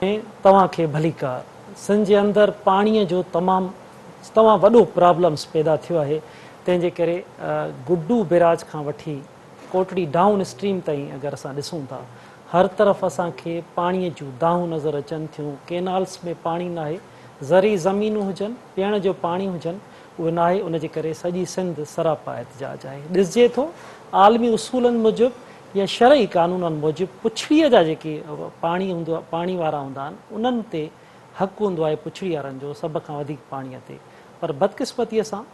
۾ توهان کي ڀليڪار. سنڌ جي اندر پاڻي جو تمام تمام وڏو پرابلمس پيدا ٿيو آهي تنهن جي ڪري گڊو بيراج کان وٺي ڪوٽڙي ڊائون اسٽريم تائين اگر اسان ڏسون ٿا هر طرف اسان کي پاڻي جون دانهون نظر اچن ٿيون ڪينالس ۾ پاڻي ناهي زرعي زمينون هجن پيئڻ جو پاڻي هجن اهو ناهي ان جي ڪري سڄي سنڌ سراپا احتجاج آهي ڏسجي ٿو عالمي اصولن موجب يا شرعي قانونن موجب پڇڙيء جا جيڪي پاڻي هوندو پاڻي وارا هوندا آهن انهن تي حق هوندو آهي پڇڙي وارن جو سڀ کان وڌيڪ پاڻيء تي پر بدقسمتيء سان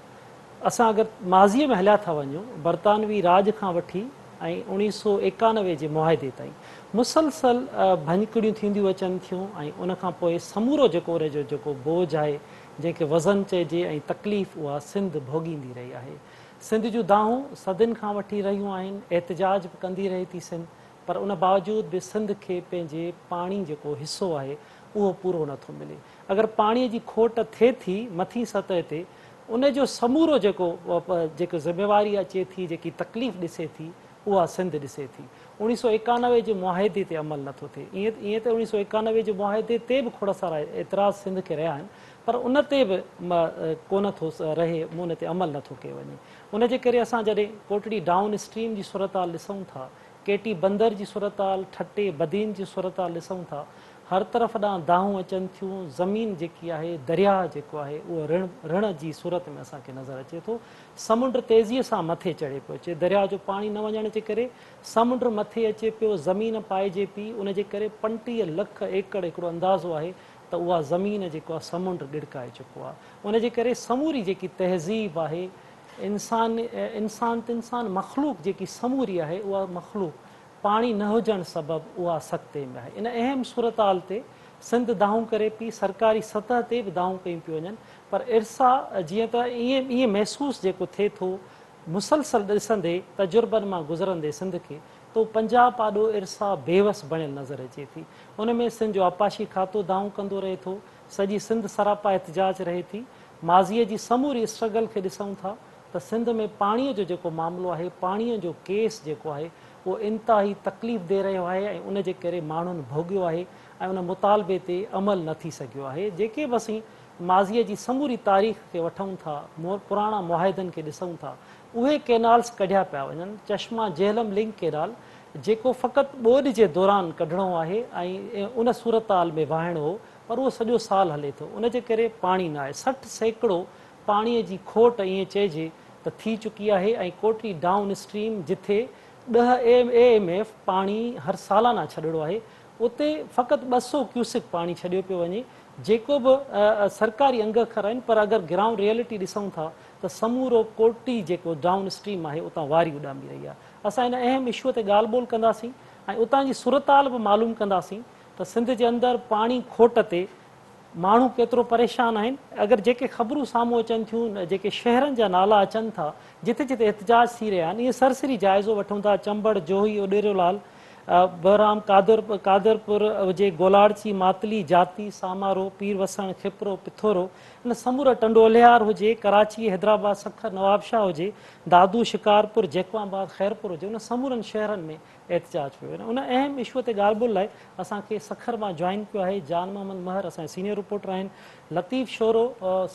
اسان اگر ماضيء ۾ هليا ٿا وڃون برطانوي راڄ کان وٺي ۽ اوڻيهه سو ايڪانوي جي معاهدي تائين مسلسل ڀڃڪڙيون ٿينديون اچن ٿيون ۽ ان کان پوء سمورو جيڪو ان جو جيڪو بوجهه آهي جنهن کي وزن چئجي ۽ تڪليف اها سنڌ ڀوڳيندي رهي آهي. سنڌ جون دانهون صدين کان وٺي رهيون آهن، احتجاج به ڪندي رهي ٿي سنڌ پر ان باوجود به سنڌ کي پنهنجي پاڻي جيڪو حصو آهي اهو پورو نه ٿو ملي. اگر پاڻي جي کوٽ ٿئي ٿي مٿين سطح تي ان جو سمورو جيڪو جيڪو ذميواري اچي ٿي جيڪي تڪليف ڏسي ٿي اها سنڌ ڏسي ٿي. اوڻيهه سو ايڪانوي جي معاهدي تي عمل نه ٿو ٿئي. ائين ائين ته اوڻيهه سو ايڪانوي جي معاهدي تي به کوڙ سارا اعتراض سنڌ کي رهيا آهن پر ان تي به ڪونه ٿو رهي ان تي عمل نه ٿو ڪيو وڃي. ان جي ڪري اسان جڏهن ڪوٽڙي ڊائون اسٽريم جي صورتحال ڏسون ٿا، ڪيٽي بندر جي صورتحال، ٺٽي، بدين جي صورتحال ڏسون ٿا، هر طرف ڏانهن دانهون اچن ٿيون، زمين جيڪي آهي، درياهه جيڪو آهي اهو رڻ رڻ جي صورت ۾ اسان کي نظر اچي ٿو. سمنڊ تيزيء سان مٿي چڙهي پيو اچي. درياء جو پاڻي نه وڃڻ جي ڪري سمنڊ مٿي اچي پيو، زمين پائجي پئي، ان جي ڪري 35 لک ايڪڙ هڪڙو اندازو آهي ته اها زمين جيڪو آهي سمنڊ ڳڙڪائي چڪو آهي. ان جي ڪري سموري جيڪي تهذيب آهي، انسان انسان ته انسان مخلوق جيڪي سموري آهي اها مخلوق پاڻي نه هجڻ سبب اها سڪتي ۾ آهي. ان اهم صورتحال تي سنڌ دانهون ڪري پئي، سرڪاري سطح تي به دانهون ڪيون پيون وڃن پر ارسا جيئن ته ائين ائين محسوس جيڪو ٿئي ٿو مسلسل ڏسندي تجربن مان گذرندي سنڌ کي ته هو پنجاب آڏو ارسا بيوس بڻيل نظر اچي ٿي. ان ۾ سنڌ جو آبپاشي کاتو دانهون ڪندو رهي ٿو، سڄي سنڌ سراپا احتجاج رهي ٿي. ماضيء جي سموري اسٽرگل کي ڏسون ٿا ته سنڌ ۾ پاڻيء جو جيڪو معاملو آهي، پاڻيء جو ڪيس جيڪو آهي اهو انتهائي تڪليف the رهيو آهي ۽ ان جي ڪري ماڻهن ڀوڳيو آهي ۽ ان مطالبي تي عمل نه ٿي سگهيو آهي. جيڪي به اسين ماضيء جي سموري تاريخ کي وٺون ٿا، پراڻا معاهدن کي ڏسون ٿا، اهي ڪئنالز ڪڍيا پيا وڃن، چشما جهلم لنڪ ڪئنال جيڪو فقط ٻوڏ جي دوران ڪڍڻو آهي ۽ ان صورتحال ۾ واهڻو هو پر اهو سڄو سال هلي ٿو ان جي ڪري پاڻي نه آهي، 60% پاڻي جي کوٽ ائين چئجي ته ٿي چڪي آهي ۽ ڪوٽڙي ڊائون اسٽريم جٿي 10 اي ايم ايف پاڻي هر سالانه ڇڏڻو آهي اتي فقط 200 ڪيوسڪ پاڻي ڇڏيو پيو وڃي جيڪو به سرڪاري انگ اکر آهن پر اگر گرائونڊ ريئلٽي ڏسون ٿا ته سمورو ڪوٽڙي جيڪو ڊائون اسٽريم آهي اتان واري اڏامي رهي آهي. اسان ان اهم اشو تي ڳالهه ٻولهه ڪنداسين ۽ اتان جي صورتحال به معلوم ڪنداسين ته سنڌ جي اندر پاڻي کوٽ تي ماڻهو ڪيترو پريشان آهن. اگر جيڪي خبرون سامهون اچن ٿيون، جيڪي شهرن جا نالا اچن ٿا، جتي جتي احتجاج ٿي رهيا آهن، ائين سرسري جائزو وٺون ٿا، چمبڙ، جوهي، اڏيرو لال، بهرام، قادر، قادرپور هجي، گولاڙچي، ماتلي، جاتي، سامارو، پير وسڻ، کپرو، پٿورو، ان سمورا ٽنڊو الهيار هجي، ڪراچي، حيدرآباد، سکر، نوابشاهه هجي، دادو، شڪارپور، جيڪب آباد، خيرپور هجي، ان سمورن شهرن ۾ احتجاج پيو وڃي. ان اهم اشو تي ڳالهه ٻولهه لاء اسان کي سکر مان جوائن ڪيو آهي جان محمد مهر اسان جا سينيئر رپورٽر آهن، لطيف شورو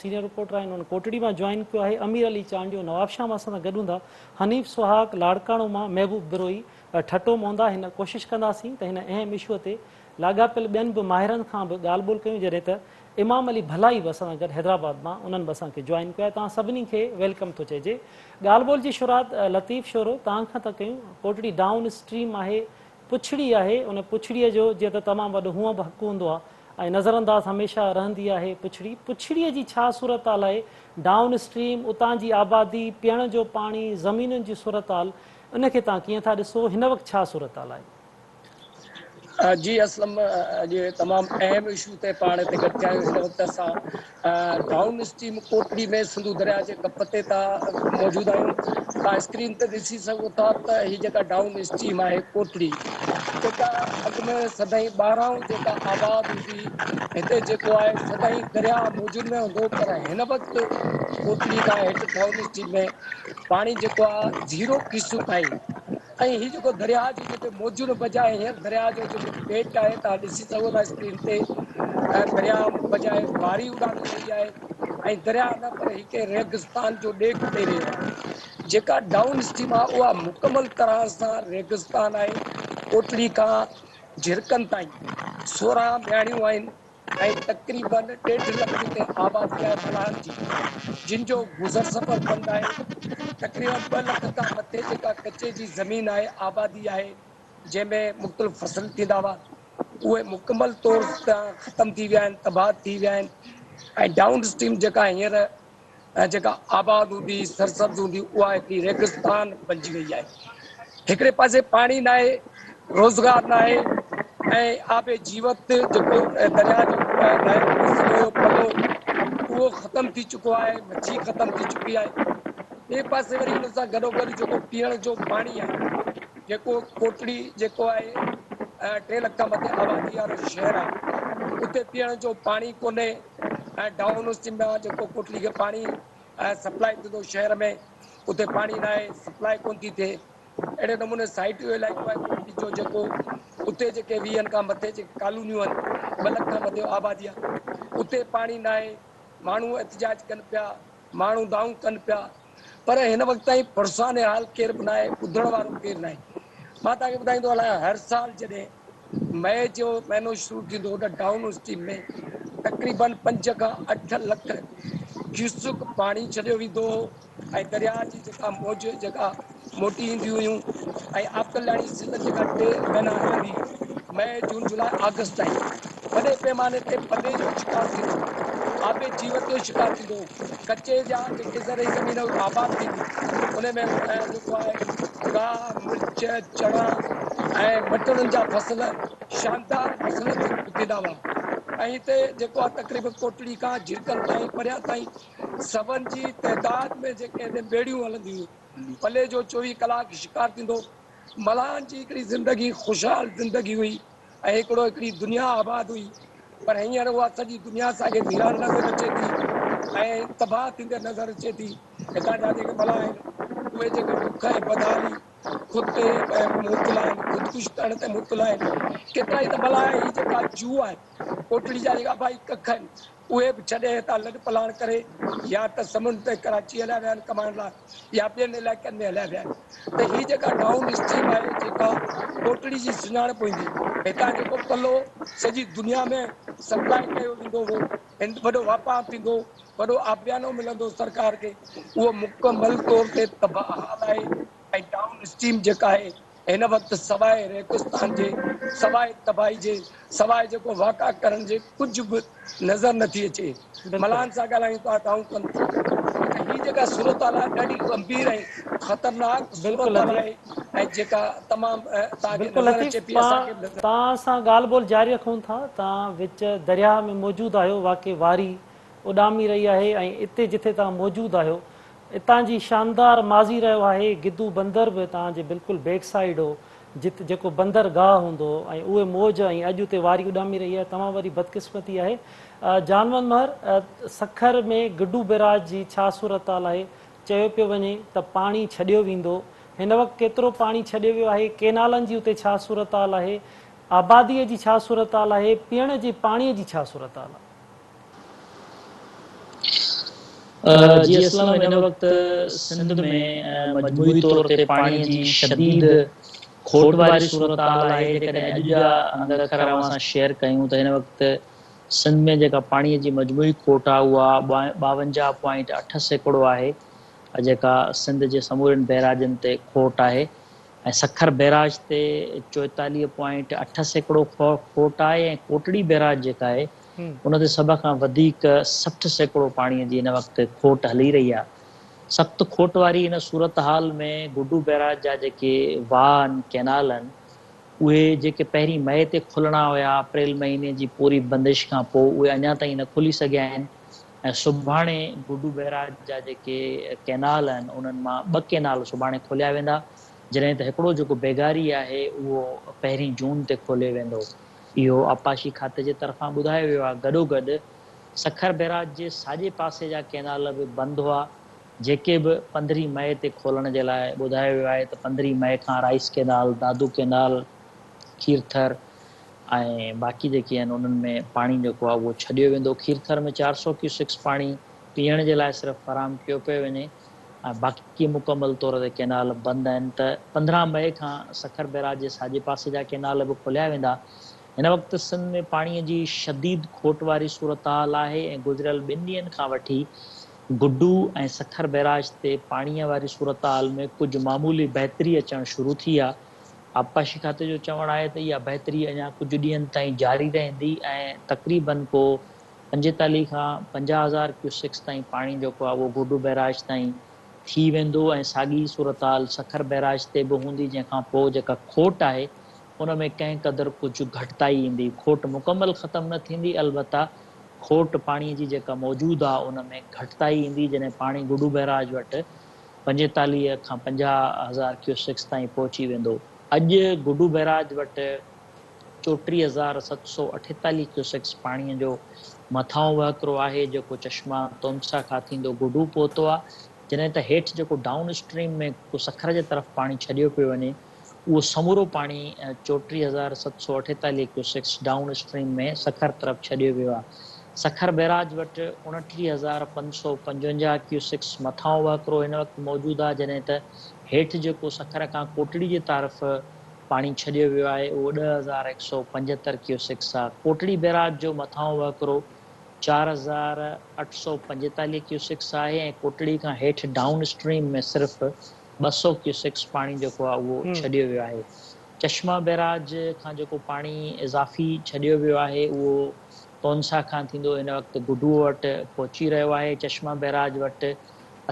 سينيئر رپورٽر آهن انهن ڪوٽڙي مان جوائن ڪيو آهي، امير علي چانڊيو نوابشاهه مان اسان سان گڏ هوندا، حنيف سهاڳ لاڙڪاڻو مان، محبوب بروهي ٺٽو مان هوندا. هن ڪوشش ڪنداسين ته هن اهم اشو تي لاڳاپيل ٻين به ماهرن کان به ڳالهه ٻولهه ڪيون جڏهن ته امام علي ڀلائي به اسان سان گڏ حيدرآباد مان انهن به اسان کي جوائن ڪيو آهي توهان سڀني کي welcome ٿو چئجي ڳالهه ٻولهه جي شروعات لطيف شورو توهان کان ٿا ڪيون ڪوٽڙي ڊائون اسٽريم آهي پڇڙي آهي ان پڇڙيء جو جيئن ته تمام وڏو هونء به حق هوندو آهي ۽ نظرانداز هميشه رهندي آهي پڇڙي پڇڙيء جي ڇا صورتحال آهي ڊائون اسٽريم اتان جي آبادي پيئڻ جو پاڻي زمينن جي صورتحال ان کي توهان ڪيئن ٿا ڏسو هن وقت ڇا صورتحال آهي. جي اسلم اڄ تمام اهم اشو تي پاڻ هتي گڏ ٿيا آهيون هن وقت اسان ڊائون اسٽريم ڪوٽڙي ۾ سنڌو درياء جي ڪپ تي ٿا موجود آهيون تان اسڪرين تي ڏسي سگهو ٿا ته هي جيڪا ڊائون اسٽريم آهي ڪوٽڙي جيڪا اڳ ۾ سدائين ٻاهران جيڪا آباد هوندي هتي جيڪو آهي سدائين درياء موجود ۾ هوندو پر هن وقت ڪوٽڙي کان هيٺ ڊائون اسٽريم ۾ پاڻي جيڪو آهي زيرو ڪيسو تائين ۽ هي جيڪو درياهه جي جيڪي موجن بجاء هينئر درياهه جو جيڪو پيٽ آهي توهان ڏسي سگهو ٿا اسڪرين تي درياهه بجاء واري اڏامي رهي آهي ۽ درياهه نه پر هي ڪنهن ريگستان جو ڏيک ڏئي رهيو آهي. جيڪا ڊائون اسٽريم آهي اها مڪمل طرح سان ريگستان آهي. ڪوٽڙي کان جهرڪن تائين 16 مياڻيون آهن. ۽ تقريبن ڏيڍ لک تي آبادي آهي ملاحن جي جن جو گذر سفر بند آهي تقريبن 2 لک کان مٿي جيڪا ڪچي جي زمين آهي آبادي آهي جنهن ۾ مختلف فصل ٿيندا هئا اهي مڪمل طور تان ختم ٿي ويا آهن تباهه ٿي ويا آهن ۽ ڊائون اسٽريم جيڪا هينئر جيڪا آباد هوندي هئي، سرسبز هوندي هئي، اها هڪڙي ريگستان بنجي وئي آهي. هڪڙي پاسي پاڻي ناهي، روزگار ناهي ۽ آب جيوت جيڪو درياء جو دائمي فصل هيو پلو اهو ختم ٿي چڪو آهي، مڇي ختم ٿي چڪي آهي. ٻئي پاسي وري ان سان گڏوگڏ جيڪو پيئڻ جو پاڻي آهي، جيڪو ڪوٽڙي جيڪو آهي 3 لک کان مٿي آبادي وارو شهر آهي، اتي پيئڻ جو پاڻي ڪونهي. ۽ ڊائون اسٽريم مان جيڪو ڪوٽڙي کي پاڻي سپلاء ٿيندو شهر ۾ اتي پاڻي ناهي سپلاء ڪون ٿي ٿئي اهڙي نموني سائيٽ جو علائقو آهي ڪوٽڙي جو جيڪو اتي جيڪي ويهن کان مٿي جيڪي ڪالونيون آهن 2 لک کان مٿي آبادي آهي اتي پاڻي ناهي ماڻهو احتجاج ڪن پيا ماڻهو دانهون ڪن پيا پر هن وقت تائين پرسان حال ڪير به ناهي ٻڌڻ وارو ڪير ناهي مان توهان کي ٻڌائيندو هلان هر سال جڏهن مئي جو مهينو شروع ٿيندو هو ته ڊائون اسٽريم ۾ تقريبن 5 کان 8 لک ڪيوسڪ پاڻي ڇڏيو ويندو هو ۽ درياهه جي جيڪا موج جيڪا موٽي اينديون هيون ۽ آبڪلاڻي سيزن جيڪا 3 مهينا هلندي مئي، جون، جولاء، آگسٽ تائين وڏي پيماني تي پلي جو شڪار ٿيندو هو، آبي جيوت جو شڪار ٿيندو هو، ڪچي جا جيڪي زرعي زمين هئي آباد ٿيندي ان ۾ جيڪو آهي گاهه، مرچ، چڻا ۽ مٽرن جا فصل شاندار فصل ٿيندا هئا ۽ هتي جيڪو آهي تقريبن ڪوٽڙي کان جھرڪن تائين پريان تائين سون جي تعداد ۾ جيڪي هتي ٻيڙيون هلنديون هيون پلي جو 24 ڪلاڪ شڪار ٿيندو ملاحن جي هڪڙي زندگي خوشحال زندگي هئي ۽ هڪڙو هڪڙي دنيا آباد هئي پر هينئر اها سڄي دنيا اسان کي ويران نظر اچي ٿي ۽ تباهه ٿيندي نظر اچي ٿي هتان جا جيڪي ملاح آهن اهي جيڪي بک ۽ بدحالي خود تي مبتلا آهن، خودڪش ڪرڻ تي مبتلا آهن، ڪيترائي ته ملاح هي جيڪا جوء آهي ڪوٽڙي جا جيڪا آبائي ڪک آهن اهي به ڇڏي هتان لڏ پلاڻ ڪري يا ته سمنڊ تي ڪراچي هليا ويا آهن ڪمائڻ لاء يا ٻين علائقن ۾ هليا ويا آهن ته هي جيڪا ڊائون اسٽريم آهي جيڪا ڪوٽڙي جي سڃاڻپ هوندي هتان جيڪو پلو سڄي دنيا ۾ سپلاء ڪيو ويندو هو وڏو واپار ٿيندو هو وڏو آبيانو ملندو سرڪار کي اهو مڪمل طور تي تباهه حال آهي ۽ ڊائون اسٽريم جيڪا آهي هن وقت سواء ريگستان جي سواء تباهي جي سواء جيڪو واڪا ڪرڻ جي ڪجهه به نظر نٿي اچي ملان سان ڳالهايون ٿا دانهون ڪن ٿا ته هي جيڪا صورتحال آهي ڏاڍي گنڀير ۽ خطرناڪ صورتحال آهي ۽ جيڪا تمام توهان کي نظر اچي پئي اسان کي به نظر توهان سان ڳالهه ٻولهه جاري رکون ٿا توهان وچ درياهه ۾ موجود آهيو واقعي واري اڏامي رهي آهي ۽ اتي جٿي توهان موجود آهيو اتان جي شاندار ماضي رهيو آهي گدو بندر به توهان جي بلڪل بيڪ سائيڊ هو جت جيڪو بندر گاهه هوندو هو ۽ اهي موج ۽ اڄ اتي واري اڏامي رهي آهي تمام وڏي بدقسمتي آهي جان محمد مهر سکر ۾ گڊو بيراج جي ڇا صورتحال آهي چيو پيو وڃي ته پاڻي ڇڏيو ويندو هن وقت ڪيترو پاڻي ڇڏيو ويو آهي ڪينالن جي اتي ڇا صورتحال آهي آبادي جي ڇا صورتحال آهي پيئڻ جي پاڻي جي ڇا صورتحال آهي. جي اسلم هن وقت سنڌ ۾ مجموعي طور تي پاڻي جي شديد کوٽ واري صورتحال آهي جيڪڏهن اڄ جا انگ اکر اوهان سان شيئر ڪيون ته هن وقت سنڌ ۾ جيڪا پاڻي جي مجموعي کوٽ آهي اها 52.8% آهي جيڪا سنڌ جي سمورين بئراجن تي کوٽ آهي ۽ سکر بئراج تي 44.8% کوٽ آهي ۽ ڪوٽڙي بئراج جيڪا آهي ان تي سڀ کان وڌيڪ 60% پاڻي جي هن وقت کوٽ هلي رهي آهي. سخت کوٽ واري هن صورتحال ۾ گڊو بئراج جا جيڪي واهه آهن، ڪئنال آهن، اهي جيڪي پهرين مئي تي کلڻا هيا، اپريل مهيني جي پوري بندش کان پوء اهي اڃا تائين نه کلي سگهيا آهن ۽ سڀاڻي گڊو بئراج جا جيڪي ڪئنال آهن، انهن مان ٻه ڪئنال سڀاڻي کوليا ويندا، جڏهن ته هڪڙو جيڪو بيگاري آهي، اهو پهرين جون تي کوليو ويندو. اهو آبپاشي کاتي جي طرفان ٻڌايو ويو آهي. گڏوگڏ سکر بئراج جي ساڄي پاسي جا ڪئنال به بند هئا جيڪي به پندرهين مئي تي کولڻ جي لاء ٻڌايو ويو آهي ته پندرهين مئي کان rice canal, Dadu canal, Kirthar ۽ باقي جيڪي آهن انهن ۾ پاڻي جيڪو آهي اهو ڇڏيو ويندو. کيرٿر ۾ 400 ڪيوسڪس پاڻي پيئڻ جي لاء صرف فراهم ڪيو پيو وڃي ۽ باقي مڪمل طور تي ڪينال بند آهن ته 15 مئي کان سکر بئراج جي ساڄي پاسي جا ڪينال به کوليا ويندا. هن وقت سنڌ ۾ پاڻي جي شديد کوٽ واري صورتحال آهي ۽ گذريل ٻن ڏينهن کان وٺي گڊو ۽ سکر بئراج تي پاڻي واري صورتحال ۾ ڪجهه معمولي بهتري اچڻ شروع ٿي آهي. آبپاشي کاتي جو چوڻ آهي ته اها بهتري اڃا ڪجهه ڏينهن تائين جاري رهندي ۽ تقريبن ڪو 45 کان 50 هزار ڪيوسڪس تائين پاڻي جيڪو آهي اهو گڊو بئراج تائين ٿي ويندو ۽ ساڳي صورتحال سکر بئراج تي به هوندي جنهن کان پوء جيڪا کوٽ آهي ان ۾ ڪنهن قدر ڪجهه گهٽتائي ايندي، کوٽ مڪمل ختم نه ٿيندي البته کوٽ پاڻي جي جيڪا موجود آهي ان ۾ گهٽتائي ايندي جڏهن پاڻي گڊو بئراج وٽ 45 کان 50 هزار ڪيوسڪس تائين پهچي ويندو. اڄ گڊو بئراج وٽ 34,748 ڪيوسڪس پاڻي جو مٿانهون وهڪرو آهي جيڪو چشما تونسا کان ٿيندو گڊو پهتو آهي جڏهن ته هيٺ جيڪو ڊائون اسٽريم ۾ سکر جي طرف پاڻي ڇڏيو پيو وڃي اهو سمورو پاڻي 34,748 ڪيوسڪس ڊائون اسٽريم ۾ سکر طرف ڇڏيو ويو آهي. سکر بئراج وٽ 29,555 ڪيوسڪس مٿانهون وهڪرو هن وقت موجود آهي جڏهن ته هيٺ جيڪو سکر کان ڪوٽڙي جي طرف پاڻي ڇڏيو ويو آهي اهو 10,175 ڪيوسڪس آهي. ڪوٽڙي بئراج جو مٿانهون وهڪرو 4,845 ڪيوسڪس آهي ۽ ڪوٽڙي کان هيٺ ڊائون اسٽريم ۾ صرف 200 ڪيوسڪس پاڻي جيڪو آهي اهو ڇڏيو ويو آهي. چشما بئراج کان جيڪو پاڻي اضافي ڇڏيو ويو آهي اهو تونسا کان ٿيندو هن وقت گڊوء وٽ پهچي رهيو آهي. چشما بئراج وٽ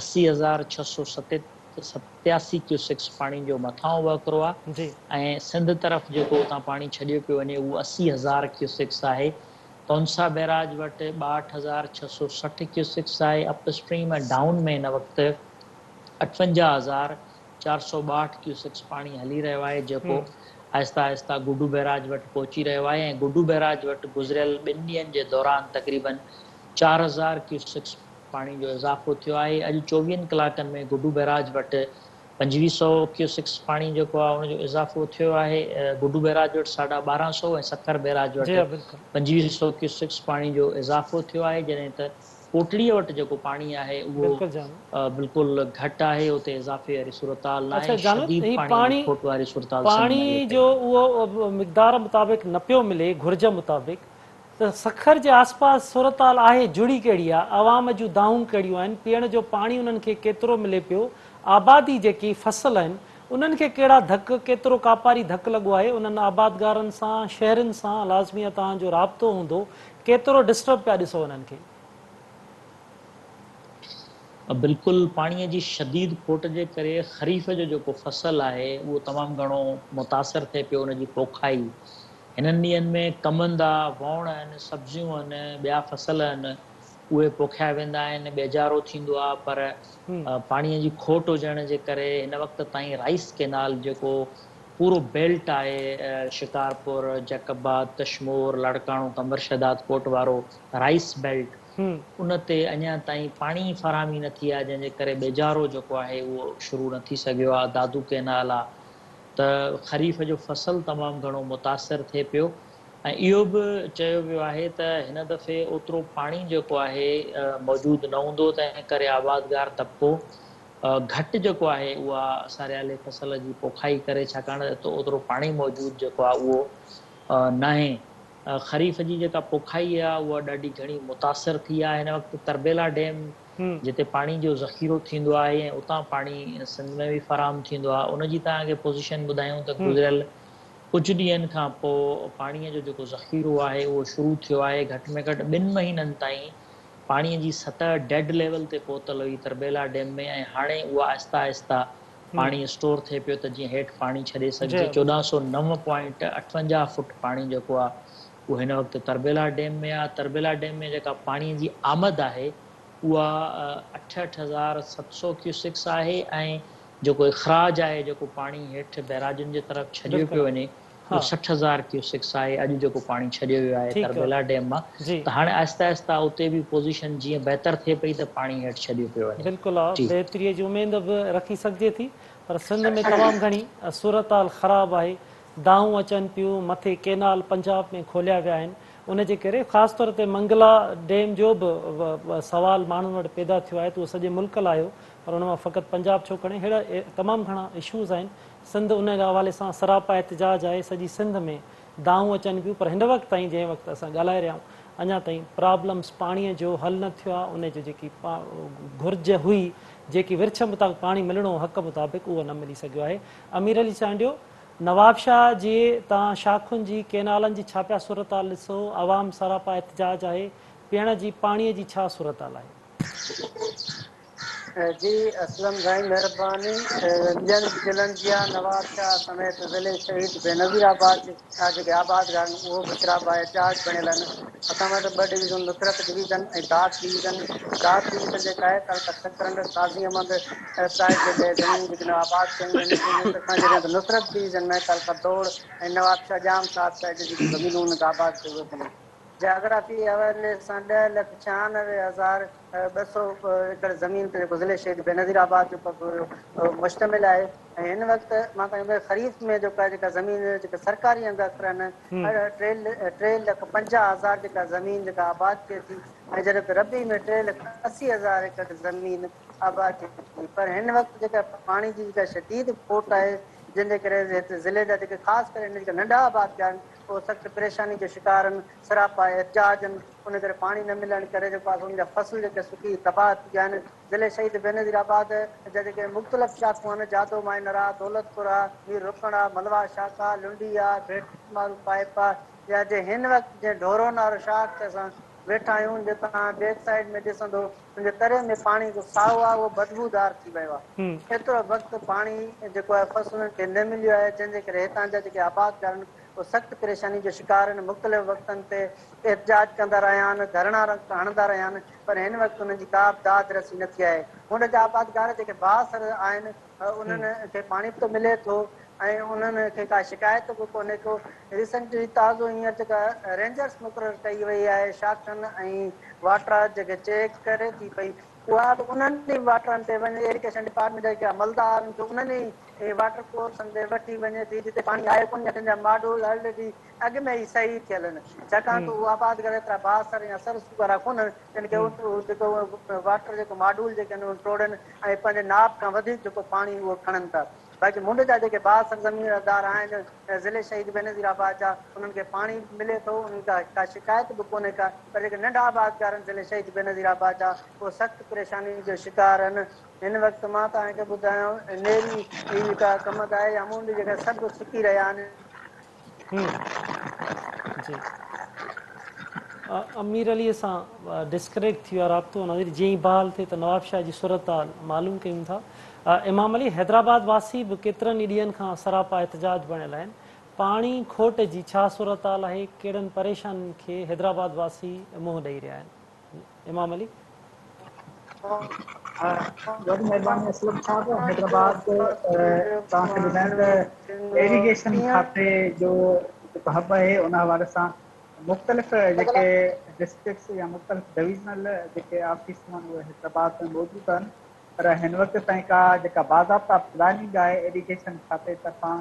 80,687 ڪيوسڪس پاڻي جو مٿانهون وهڪرو آهي ۽ سنڌ طرف جيڪو اتان پاڻي ڇڏيو پيو وڃي اهو 80,000 ڪيوسڪس آهي. تونسا بئراج وٽ 62,660 ڪيوسڪس آهي. اپ اسٽريم ۽ ڊائون ۾ هن وقت 58,462 ڪيوسڪس پاڻي هلي رهيو آهي جيڪو آهسته آهسته گڊو بئراج وٽ پهچي رهيو آهي ۽ گڊو بئراج وٽ گذريل ٻن ڏينهن جي دوران تقريبن 4000 ڪيوسڪس پاڻي جو اضافو ٿيو آهي اڄ چوويهن ڪلاڪن ۾ گڊو بئراج وٽ 2500 ڪيوسڪس پاڻي جيڪو آهي ان جو اضافو ٿيو آهي گڊو بئراج وٽ 1250 ۽ سکر بئراج وٽ 2500 ڪيوسڪس پاڻي جو اضافو ٿيو آهي جڏهن ته ڪوٽڙيء وٽ جيڪو پاڻي آهي اهو بلڪل گهٽ آهي اتي اضافي واري صورتحال ناهي شديد پاڻي جي کوٽ واري صورتحال سنڌ ۾ هلي پاڻي جو اهو مقدار مطابق نه پيو ملي گهرج مطابق ته سکر جي آسپاس صورتحال آهي جڙي ڪهڙي آهي عوام جون دانهون ڪهڙيون آهن پيئڻ جو پاڻي انهن کي ڪيترو ملي پيو آبادي جيڪي فصل آهن انهن کي ڪهڙا ڌڪ ڪيترو ڪاپاري ڌڪ لڳو آهي انهن آبادگارن سان شهرين سان لازمي آهي توهان جو رابطو هوندو ڪيترو ڊسٽرب پيا ڏسو انهن کي. بلڪل پاڻي جي شديد کوٽ جي ڪري خريف جو جيڪو فصل آهي اهو تمام گهڻو متاثر ٿئي پيو ان جي پوکائي هنن ڏينهن ۾ ڪمند آ ووڻ آهن سبزيون آهن ٻيا فصل آهن اهي پوکيا ويندا آهن ٻيجارو ٿيندو آ پر پاڻي جي کوٽ هجڻ جي ڪري هن وقت تائين رائيس ڪينال جيڪو پورو بيلٽ آهي شڪارپور، جيڪب آباد، ڪشمور، لاڙڪاڻو، قمبر شهداد ڪوٽ وارو رائيس بيلٽ ان تي اڃا تائين پاڻي فراهمي نه ٿي آهي جنهن جي ڪري ٻيجارو جيڪو آهي اهو شروع نه ٿي سگهيو آهي دادو ڪينال آهي ته خريف جو فصل تمام گهڻو متاثر ٿئي پيو ۽ اهو به چيو ويو آهي ته هن دفعي اوترو پاڻي جيڪو آهي موجود نه هوندو تنهن ڪري آبادگار طبقو گهٽ جيڪو آهي اها ساريالي فصل جي پوکائي ڪري ڇاڪاڻ ته اوترو پاڻي موجود جيڪو آهي اهو ناهي. خريف جي جيڪا پوکائي آهي اها ڏاڍي گهڻي متاثر ٿي آهي. هن وقت تربيلا ڊيم جتي پاڻي جو ذخيرو ٿيندو آهي ۽ اتان پاڻي سنڌ ۾ به فراهم ٿيندو آهي ان جي توهان کي پوزيشن ٻڌايون ته گذريل ڪجهه ڏينهن کان پوء پاڻي جو جيڪو ذخيرو آهي اهو شروع ٿيو آهي گهٽ ۾ گهٽ ٻن مهينن تائين پاڻي جي سطح ڊيڊ ليول تي پهتل هئي تربيلا ڊيم ۾ ۽ هاڻي اها آهسته آهسته پاڻي اسٽور ٿئي پيو ته جيئن هيٺ پاڻي ڇڏي سگهجي. 1409.58 فوٽ پاڻي جيڪو آهي اهو هن وقت تربيلا ڊيم ۾ آهي. تربيلا ڊيم ۾ جيڪا پاڻي جي آمد آهي اها 68,700 ڪيوسڪس آهي ۽ جيڪو اخراج آهي جيڪو پاڻي هيٺ بئراجن جي طرف ڇڏيو پيو وڃي اهو 60,000 ڪيوسڪس آهي اڄ جيڪو پاڻي ڇڏيو ويو آهي تربيلا ڊيم مان ته هاڻي آهستي آهستي اتي به پوزيشن جيئن بهتر ٿئي پئي ته پاڻي هيٺ ڇڏيو پيو وڃي. بلڪل ها بهتري جي اميد به رکي سگهجي ٿي پر سنڌ ۾ تمام گهڻي صورتحال خراب آهي دانهون اچن پيون مٿي ڪينال پنجاب ۾ کوليا ويا آهن ان جي ڪري خاص طور تي منگلا ڊيم جو به سوال ماڻهن وٽ پيدا ٿيو آهي ته اهو سڄي ملڪ لاء هو پر ان مان فقط پنجاب ڇو کڻي اهڙا تمام گهڻا اشوز آهن سنڌ ان حوالي سان سراپا احتجاج آهي، سڄي سنڌ ۾ دانهون اچن پيون پر هن وقت تائين جنهن وقت اسان ڳالهائي رهيا آهيون اڃا تائين پرابلمس پاڻي جو حل نه ٿيو آهي ان جو جيڪي گهرج هئي جيڪي ورڇ مطابق پاڻي ملڻو هو حق مطابق اهو نه ملي سگهيو آهي امير علي چانڊيو نوابشاهه جي تان شاخن جي ڪينالن جي ڇا پيا صورتحال ڏسو عوام سراپا احتجاج آهي پيئڻ جي پاڻي جي ڇا صورتحال آهي. جي اسلم سائين مهرباني ٻين ضلعن جيان نوابشاهه سميت ضلعي شهيد بينظير آباد جا جيڪي آبادگار آهن اهو به سراپا احتجاج بڻيل آهن اسان وٽ ٻه division Nusrat division ۽ Dad division Dad division جيڪا آهي تعلقه سڪرنڊ قاضي احمد سائيڊ جيڪي زمينون جيڪي نو آباد ڪيون ويون آهن جڏهن ته نصرت ڊويزن ۾ تعلقه دوڙ ۽ نوابشاهه ڄام صاحب سائيڊ جيڪي زمينون انهن کي آباد ڪيون ويون آهن جاگرافي حوالي سان 10,96,200 ايڪڙ زمين تي جيڪو ضلعي شهيد بينظير آباد جو قبضو مشتمل آهي ۽ هن وقت مان توهان کي ٻڌايان خريف ۾ جيڪو آهي جيڪا زمين جيڪا سرڪاري انگ اکر آهن 3,50,000 جيڪا زمين جيڪا آباد ٿئي ٿي ۽ جڏهن ته ربيع ۾ 3,80,000 ايڪڙ زمين آباد ٿئي ٿي پر هن وقت جيڪا پاڻي جي جيڪا شديد کوٽ آهي جنهن جي ڪري هت ضلعي جا جيڪي خاص ڪري هن جيڪا ننڍا آبادگار آهن اهي سخت پريشاني جو شڪار آهن سراپا احتجاج آهن ان ڪري پاڻي نه ملڻ ڪري جيڪو آهي سو ان جا فصل جيڪي سڪي تباهه ٿي ويا آهن ضلعي شهيد بينظير آباد جا جيڪي مختلف شاخون آهن جادو مائنر آ دولت پور آ مير رڪڻ آ ملوا شاخ آ لنڊي آ ڀيٽ مارو پائيپ آ يا جي هن وقت جنهن ڍورو نارو شاخ تي اسان ويٺا آهيون جي توهان بيڪ سائيڊ ۾ ڏسندو ان جي تري ۾ پاڻي جو سائو آ اهو بدبودار ٿي ويو آ ايترو وقت پاڻي جيڪو آهي فصلن کي نه مليو آهي جنهن جي ڪري هتان جا جيڪي آبادگار آهن اهي سخت پريشاني جو شڪار آهن مختلف وقتن تي احتجاج ڪندا رهيا آهن ڌرڻا هڻندا رهيا آهن پر هن وقت انهن جي ڪا به داد رسي نه ٿي آهي هن جا آبادگار جيڪي بااثر آهن انهن کي پاڻي به ته ملي ٿو ۽ انهن کي ڪا شڪايت به ڪونهي ڪو ريسنٽلي تازو هينئر جيڪا رينجرس مقرر ڪئي وئي آهي شاخن ۽ واٽر جيڪي چيڪ ڪري ٿي پئي اها به انهن ئي واٽرن تي وڃي ايريگيشن ڊپارٽمينٽ جا جيڪي عملدار آهن انهن ئي واٽر ڪورسن تي وٺي وڃي ٿي جتي پاڻي آهي ڪونه يا تن جا ماڊول آلريڊي اڳ ۾ ئي صحيح ٿيل آهن ڇاڪاڻ ته اهي آبادگار ايترا بااثر يا سرس وارا ڪونهن جن کي جيڪو واٽر جيڪو ماڊول جيڪي آهن اهي ٽوڙين ۽ پنهنجي ناپ کان وڌيڪ جيڪو پاڻي اهو کڻن ٿا. باقي منڍ جا جيڪي بااثر زميندار آهن ضلعي شهيد بينظير آباد جا انهن کي پاڻي به ملي ٿو انهن کي ڪا شڪايت به ڪونهي ڪا پر جيڪي ننڍا آبادگار آهن ضلعي شهيد بينظير آباد جا اهي سخت پريشاني جو شڪار آهن. هن وقت مان توهان کي ٻڌايان نيري جيڪا ڪمند آهي يا مونڊ جيڪا سڀ سڪي رهيا آهن. جي امير علي سان ڊسڪنيڪٽ ٿي ويو آهي رابطو ناظرين جيئن ئي بحال ٿئي ته نوابشاهه جي صورتحال معلوم ڪيون ٿا امام علي حيدرآباد واسي به ڪيترن ئي ڏينهن کان سراپا احتجاج بڻيل آهن پاڻي کوٽ جي ڇا صورتحال آهي ڪهڙن پريشانين کي حيدرآباد واسي منهن ڏئي رهيا آهن امام علي. وڏي مهرباني اسلم صاحب حيدرآباد توهان کي ٻڌايان ته ايريگيشن کاتي جو جيڪو حب آهي ان حوالي سان مختلف جيڪي ڊسٽرڪٽس يا مختلف ڊويزنل جيڪي آفيسون آهن اهي حيدرآباد ۾ موجود آهن پر هن وقت تائين ڪا جيڪا باضابطا پلاننگ آهي ايريگيشن کاتي طرفان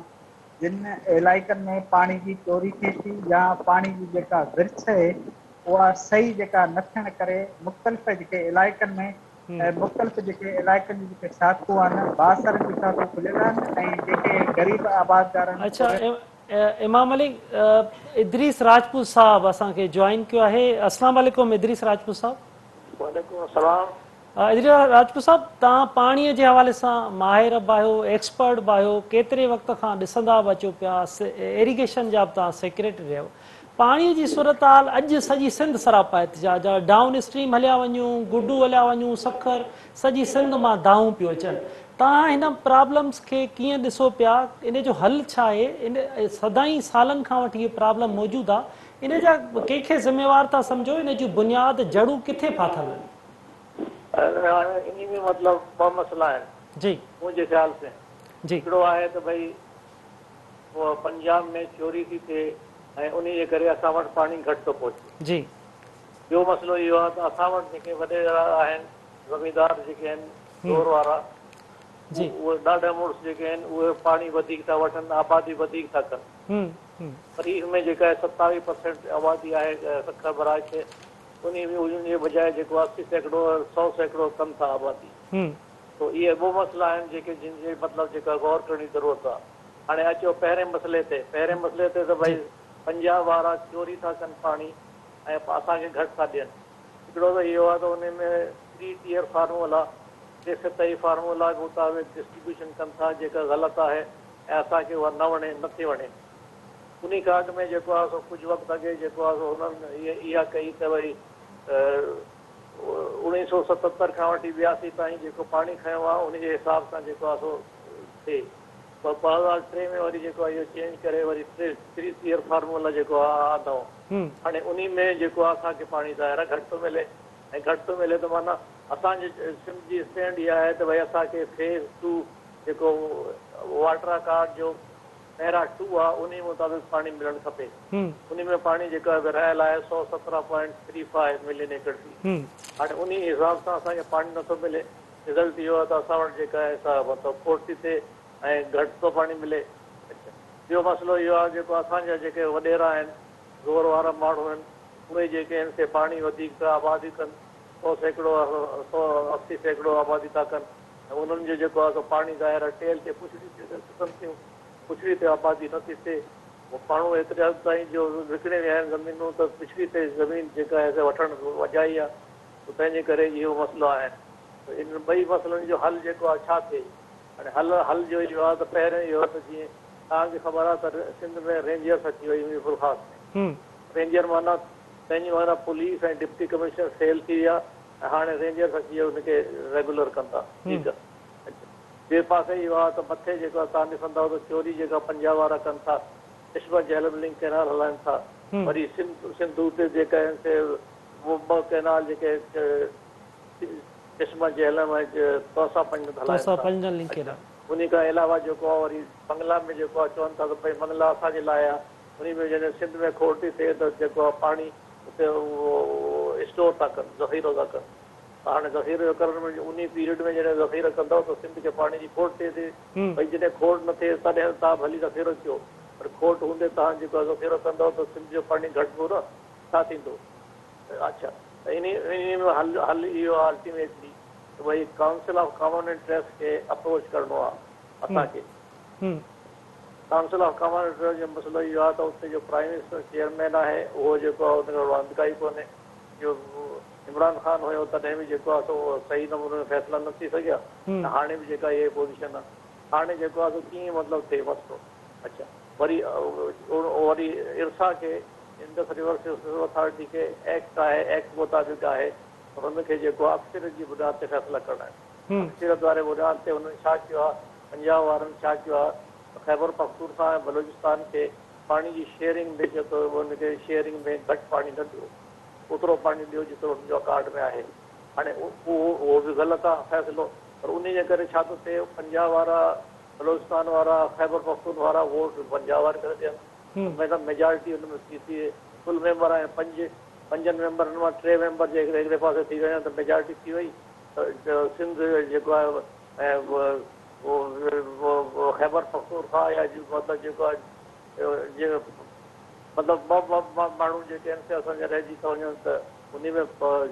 جن علائقن ۾ پاڻي جي چوري ٿئي ٿي يا پاڻي جي جيڪا ورڇ اهي اها صحيح جيڪا نه ٿيڻ ڪري مختلف جيڪي علائقن ۾ مختلف جيڪي علائقن جون جيڪي شاخون آهن بااثرن جون شاخون کليل آهن ۽ جيڪي غريب آبادگار آهن اڇا امام علي ادريس راجپوت صاحب اسان کي جوائن ڪيو آهي السلام عليڪم ادريس راجپوت صاحب. وعليڪم السلام. ادريس راجپوت صاحب توهان پاڻي جي حوالي سان ماهر به آهيو ايڪسپرٽ به آهيو ڪيتري وقت کان ڏسندا به اچو پيا ايريگيشن جا به توهان سيڪريٽري رهيو پاڻي جي صورتحال اڄ سڄي سنڌ سراپا احتجاج آهي ڊائون اسٽريم هليا وڃون گڊو هليا وڃون سکر سڄي سنڌ مان دانهون پيون اچن توهان هن پرابلمس کي ڪيئن ڏسو پيا ان جو حل ڇا آهي ان سدائين سالن کان وٺي هي پرابلم موجود آهي ان جا ڪنهن کي ذميوار ٿا سمجهو ان جون بنياد جڙون ڪٿي ڦاٿل آهن. هاڻي انهي ۾ مطلب ٻه مسئلا آهن. جي. منهنجي خيال سين. جي. هڪڙو آهي ته ڀئي پنجاب ۾ چوري ٿي ٿئي ۽ انهي جي ڪري اسان وٽ پاڻي گهٽ ٿو پهچي. جي. ٻيو مسئلو اهو آهي ته اسان وٽ جيڪي وڏيرا آهن، زميندار جيڪي آهن زور وارا، جي. اهي ڏاڍا مڙس جيڪي آهن اهي پاڻي وڌيڪ ٿا وٺن، آبادي وڌيڪ ٿا ڪن. خريف ۾ جيڪا 27% آبادي آهي سکر بئراج تي، انهي ۾ هجڻ جي بجاء جيڪو 80% 100% ڪن ٿا آبادي. تو اهي ٻه مسئلا آهن جيڪي جن جي مطلب جيڪا غور ڪرڻ جي ضرورت آهي. هاڻي اچو پهرين مسئلي تي، پهرين مسئلي تي ته ڀئي پنجاب وارا چوري ٿا ڪن پاڻي ۽ اسان کي گهٽ ٿا ڏين. هڪڙو ته اهو آهي ته انهي ۾ ٿري ٽيئر فارمولا، ٽي سطحي فارمولا مطابق ڊسٽريبيوشن ڪن ٿا جيڪا غلط آهي ۽ اسان کي اها نه وڻي نه ٿي وڻي. انهي کان اڳ ۾ جيڪو آهي سو ڪجهه وقت اڳي جيڪو آهي سو هنن اها ڪئي ته ڀئي 1977 کان وٺي 82 تائين جيڪو پاڻي کنيو آهي ان جي حساب سان جيڪو آهي سو ٿئي پر 2003 ۾ وري جيڪو آهي اهو چينج ڪري وري ٿري ٽيئر فارمولا جيڪو آهي آندائون. هاڻي انهي ۾ جيڪو آهي اسان کي پاڻي ظاهر آهي گهٽ ٿو ملي ۽ گهٽ ٿو ملي ته معنيٰ اسان جي سنڌ جي اسٽينڊ اها آهي ته ڀئي اسان کي فيز ٽو جيڪو واٽر اڪارڊ جو پيرا ٽو آ انهي مطابق پاڻي ملڻ کپي. انهي ۾ پاڻي جيڪو آهي ورهايل آهي 117.35 ملين ايڪڙ في. هاڻي انهي حساب سان اسان کي پاڻي نٿو ملي. رزلٽ اهو آهي ته اسان وٽ جيڪا آهي سا مطلب کوٽ ٿي ٿئي ۽ گهٽ ٿو پاڻي ملي. ٻيو مسئلو اهو آهي جيڪو اسان جا جيڪي وڏيرا آهن زور وارا ماڻهو آهن اهي جيڪي آهن سي پاڻي وڌيڪ ٿا آبادي ڪن 100% 180% آبادي ٿا ڪن ۽ انهن جو جيڪو آهي سو پاڻي ظاهر آهي ٽيل تي پڇڙي تي سڪن ٿيون، پڇڙي تي آبادي نه ٿي ٿئي. ماڻهو ايتري حد تائين جو وڪڻي ويا آهن زمينون ته پڇڙي تي زمين جيڪا آهي سا وٺڻ اجائي آهي ته تنهن جي ڪري اهو مسئلو آهي ته انهن ٻئي مسئلن جو حل جيڪو آهي ڇا ٿئي؟ هاڻي حل حل جو اهو آهي ته پهريون اهو ته جيئن توهان کي خبر آهي ته سنڌ ۾ رينجرس اچي وئي ميرپورخاص ۾ رينجر معنيٰ تنهن جي معنيٰ پوليس ۽ ڊپٽي ڪمشنر فيل ٿي ويا ۽ هاڻي رينجرس اچي ان کي ريگولر ڪندا ٺيڪ آ. ٻئي پاسي اهو آ ته مٿي جيڪو آ توهان ڏسندؤ ته چوري جيڪا پنجاب وارا ڪن ٿا چشما جهلم لنڪ ڪئنال هلائن ٿا وري سنڌ سنڌو تي جيڪا آهن سي ٻه ڪئنال جيڪي چشما جهلم ۽ تونسا پنجند هلائن تونسا ٿا. Panjnad link canal. انهي کان علاوه جيڪو آ وري منگلا ۾ جيڪو آ چون ٿا ته ڀئي منگلا اسان جي لاء آ انهي ۾ جڏهن سنڌ ۾ کوٽ ٿي ٿئي ته جيڪو آ پاڻي اتي اهو اسٽور ٿا ڪن، ذخيرو ٿا ڪن ته هاڻي ذخيرو جو ڪرڻ ۾ انهي پيريڊ ۾ جڏهن ذخيرو ڪندؤ ته سنڌ کي پاڻي جي کوٽ ٿئي ٿي، ڀئي جڏهن کوٽ نه ٿئي تڏهن توهان ڀلي ذخيرو ڪيو پر کوٽ هوندي توهان جيڪو آهي ذخيرو ڪندؤ ته سنڌ جو پاڻي گهٽبو نه، ڇا ٿيندو؟ اڇا ته انهي انهي ۾ حل حل اهو آهي الٽيميٽلي ته ڀئي ڪائونسل آف ڪامن انٽريسٽ کي اپروچ ڪرڻو آهي اسان کي. ڪائونسل آف ڪامن انٽريسٽ جو مسئلو اهو آهي ته اتي جو پرائيم منسٽر چيئرمين آهي اهو جيڪو آهي ان کي واندڪائي ڪونهي جو عمران خان هيو تڏهن به جيڪو آهي سو صحيح نموني ۾ فيصلا نه ٿي سگهيا ۽ هاڻي به جيڪا اها ئي پوزيشن آهي هاڻي جيڪو آهي سو ڪيئن مطلب ٿئي مسئلو اڇا وري وري ارسا کي انڊس ريور سسٽم اٿارٽي کي ايڪٽ آهي ايڪٽ مطابق آهي ته هن کي جيڪو آهي اڪثريت جي بنياد تي فيصلا ڪرڻا آهن اڪثريت واري بنياد تي هنن ڇا ڪيو آهي پنجاب وارن ڇا ڪيو آهي ته خيبر پختونخوا ۽ بلوچستان کي پاڻي جي شيئرنگ ۾ چيو ته ان کي شيئرنگ ۾ گهٽ پاڻي نه ڏيو اوترو پاڻي ڏيو جيترو ان جو اڪارڊ ۾ آهي هاڻي اهو اهو به غلط آهي فيصلو پر انهي جي ڪري ڇا ٿو ٿئي پنجاب وارا بلوچستان وارا خيبر پختون وارا ووٽ پنجاب وارن کي ٿا ڏين ته ميجارٽي ان ۾ ٿي ٿئي ڪل ميمبر آهن پنج پنجن ميمبرن مان ٽي ميمبر جي هڪڙي پاسي ٿي وڃن ته ميجارٽي ٿي وئي ته سنڌ جيڪو آهي ۽ خيبر پختونخوا يا مطلب جيڪو آهي مطلب ٻه ٻه ماڻهو جيڪي آهن سي اسان جا رهجي ٿا وڃن ته انهي ۾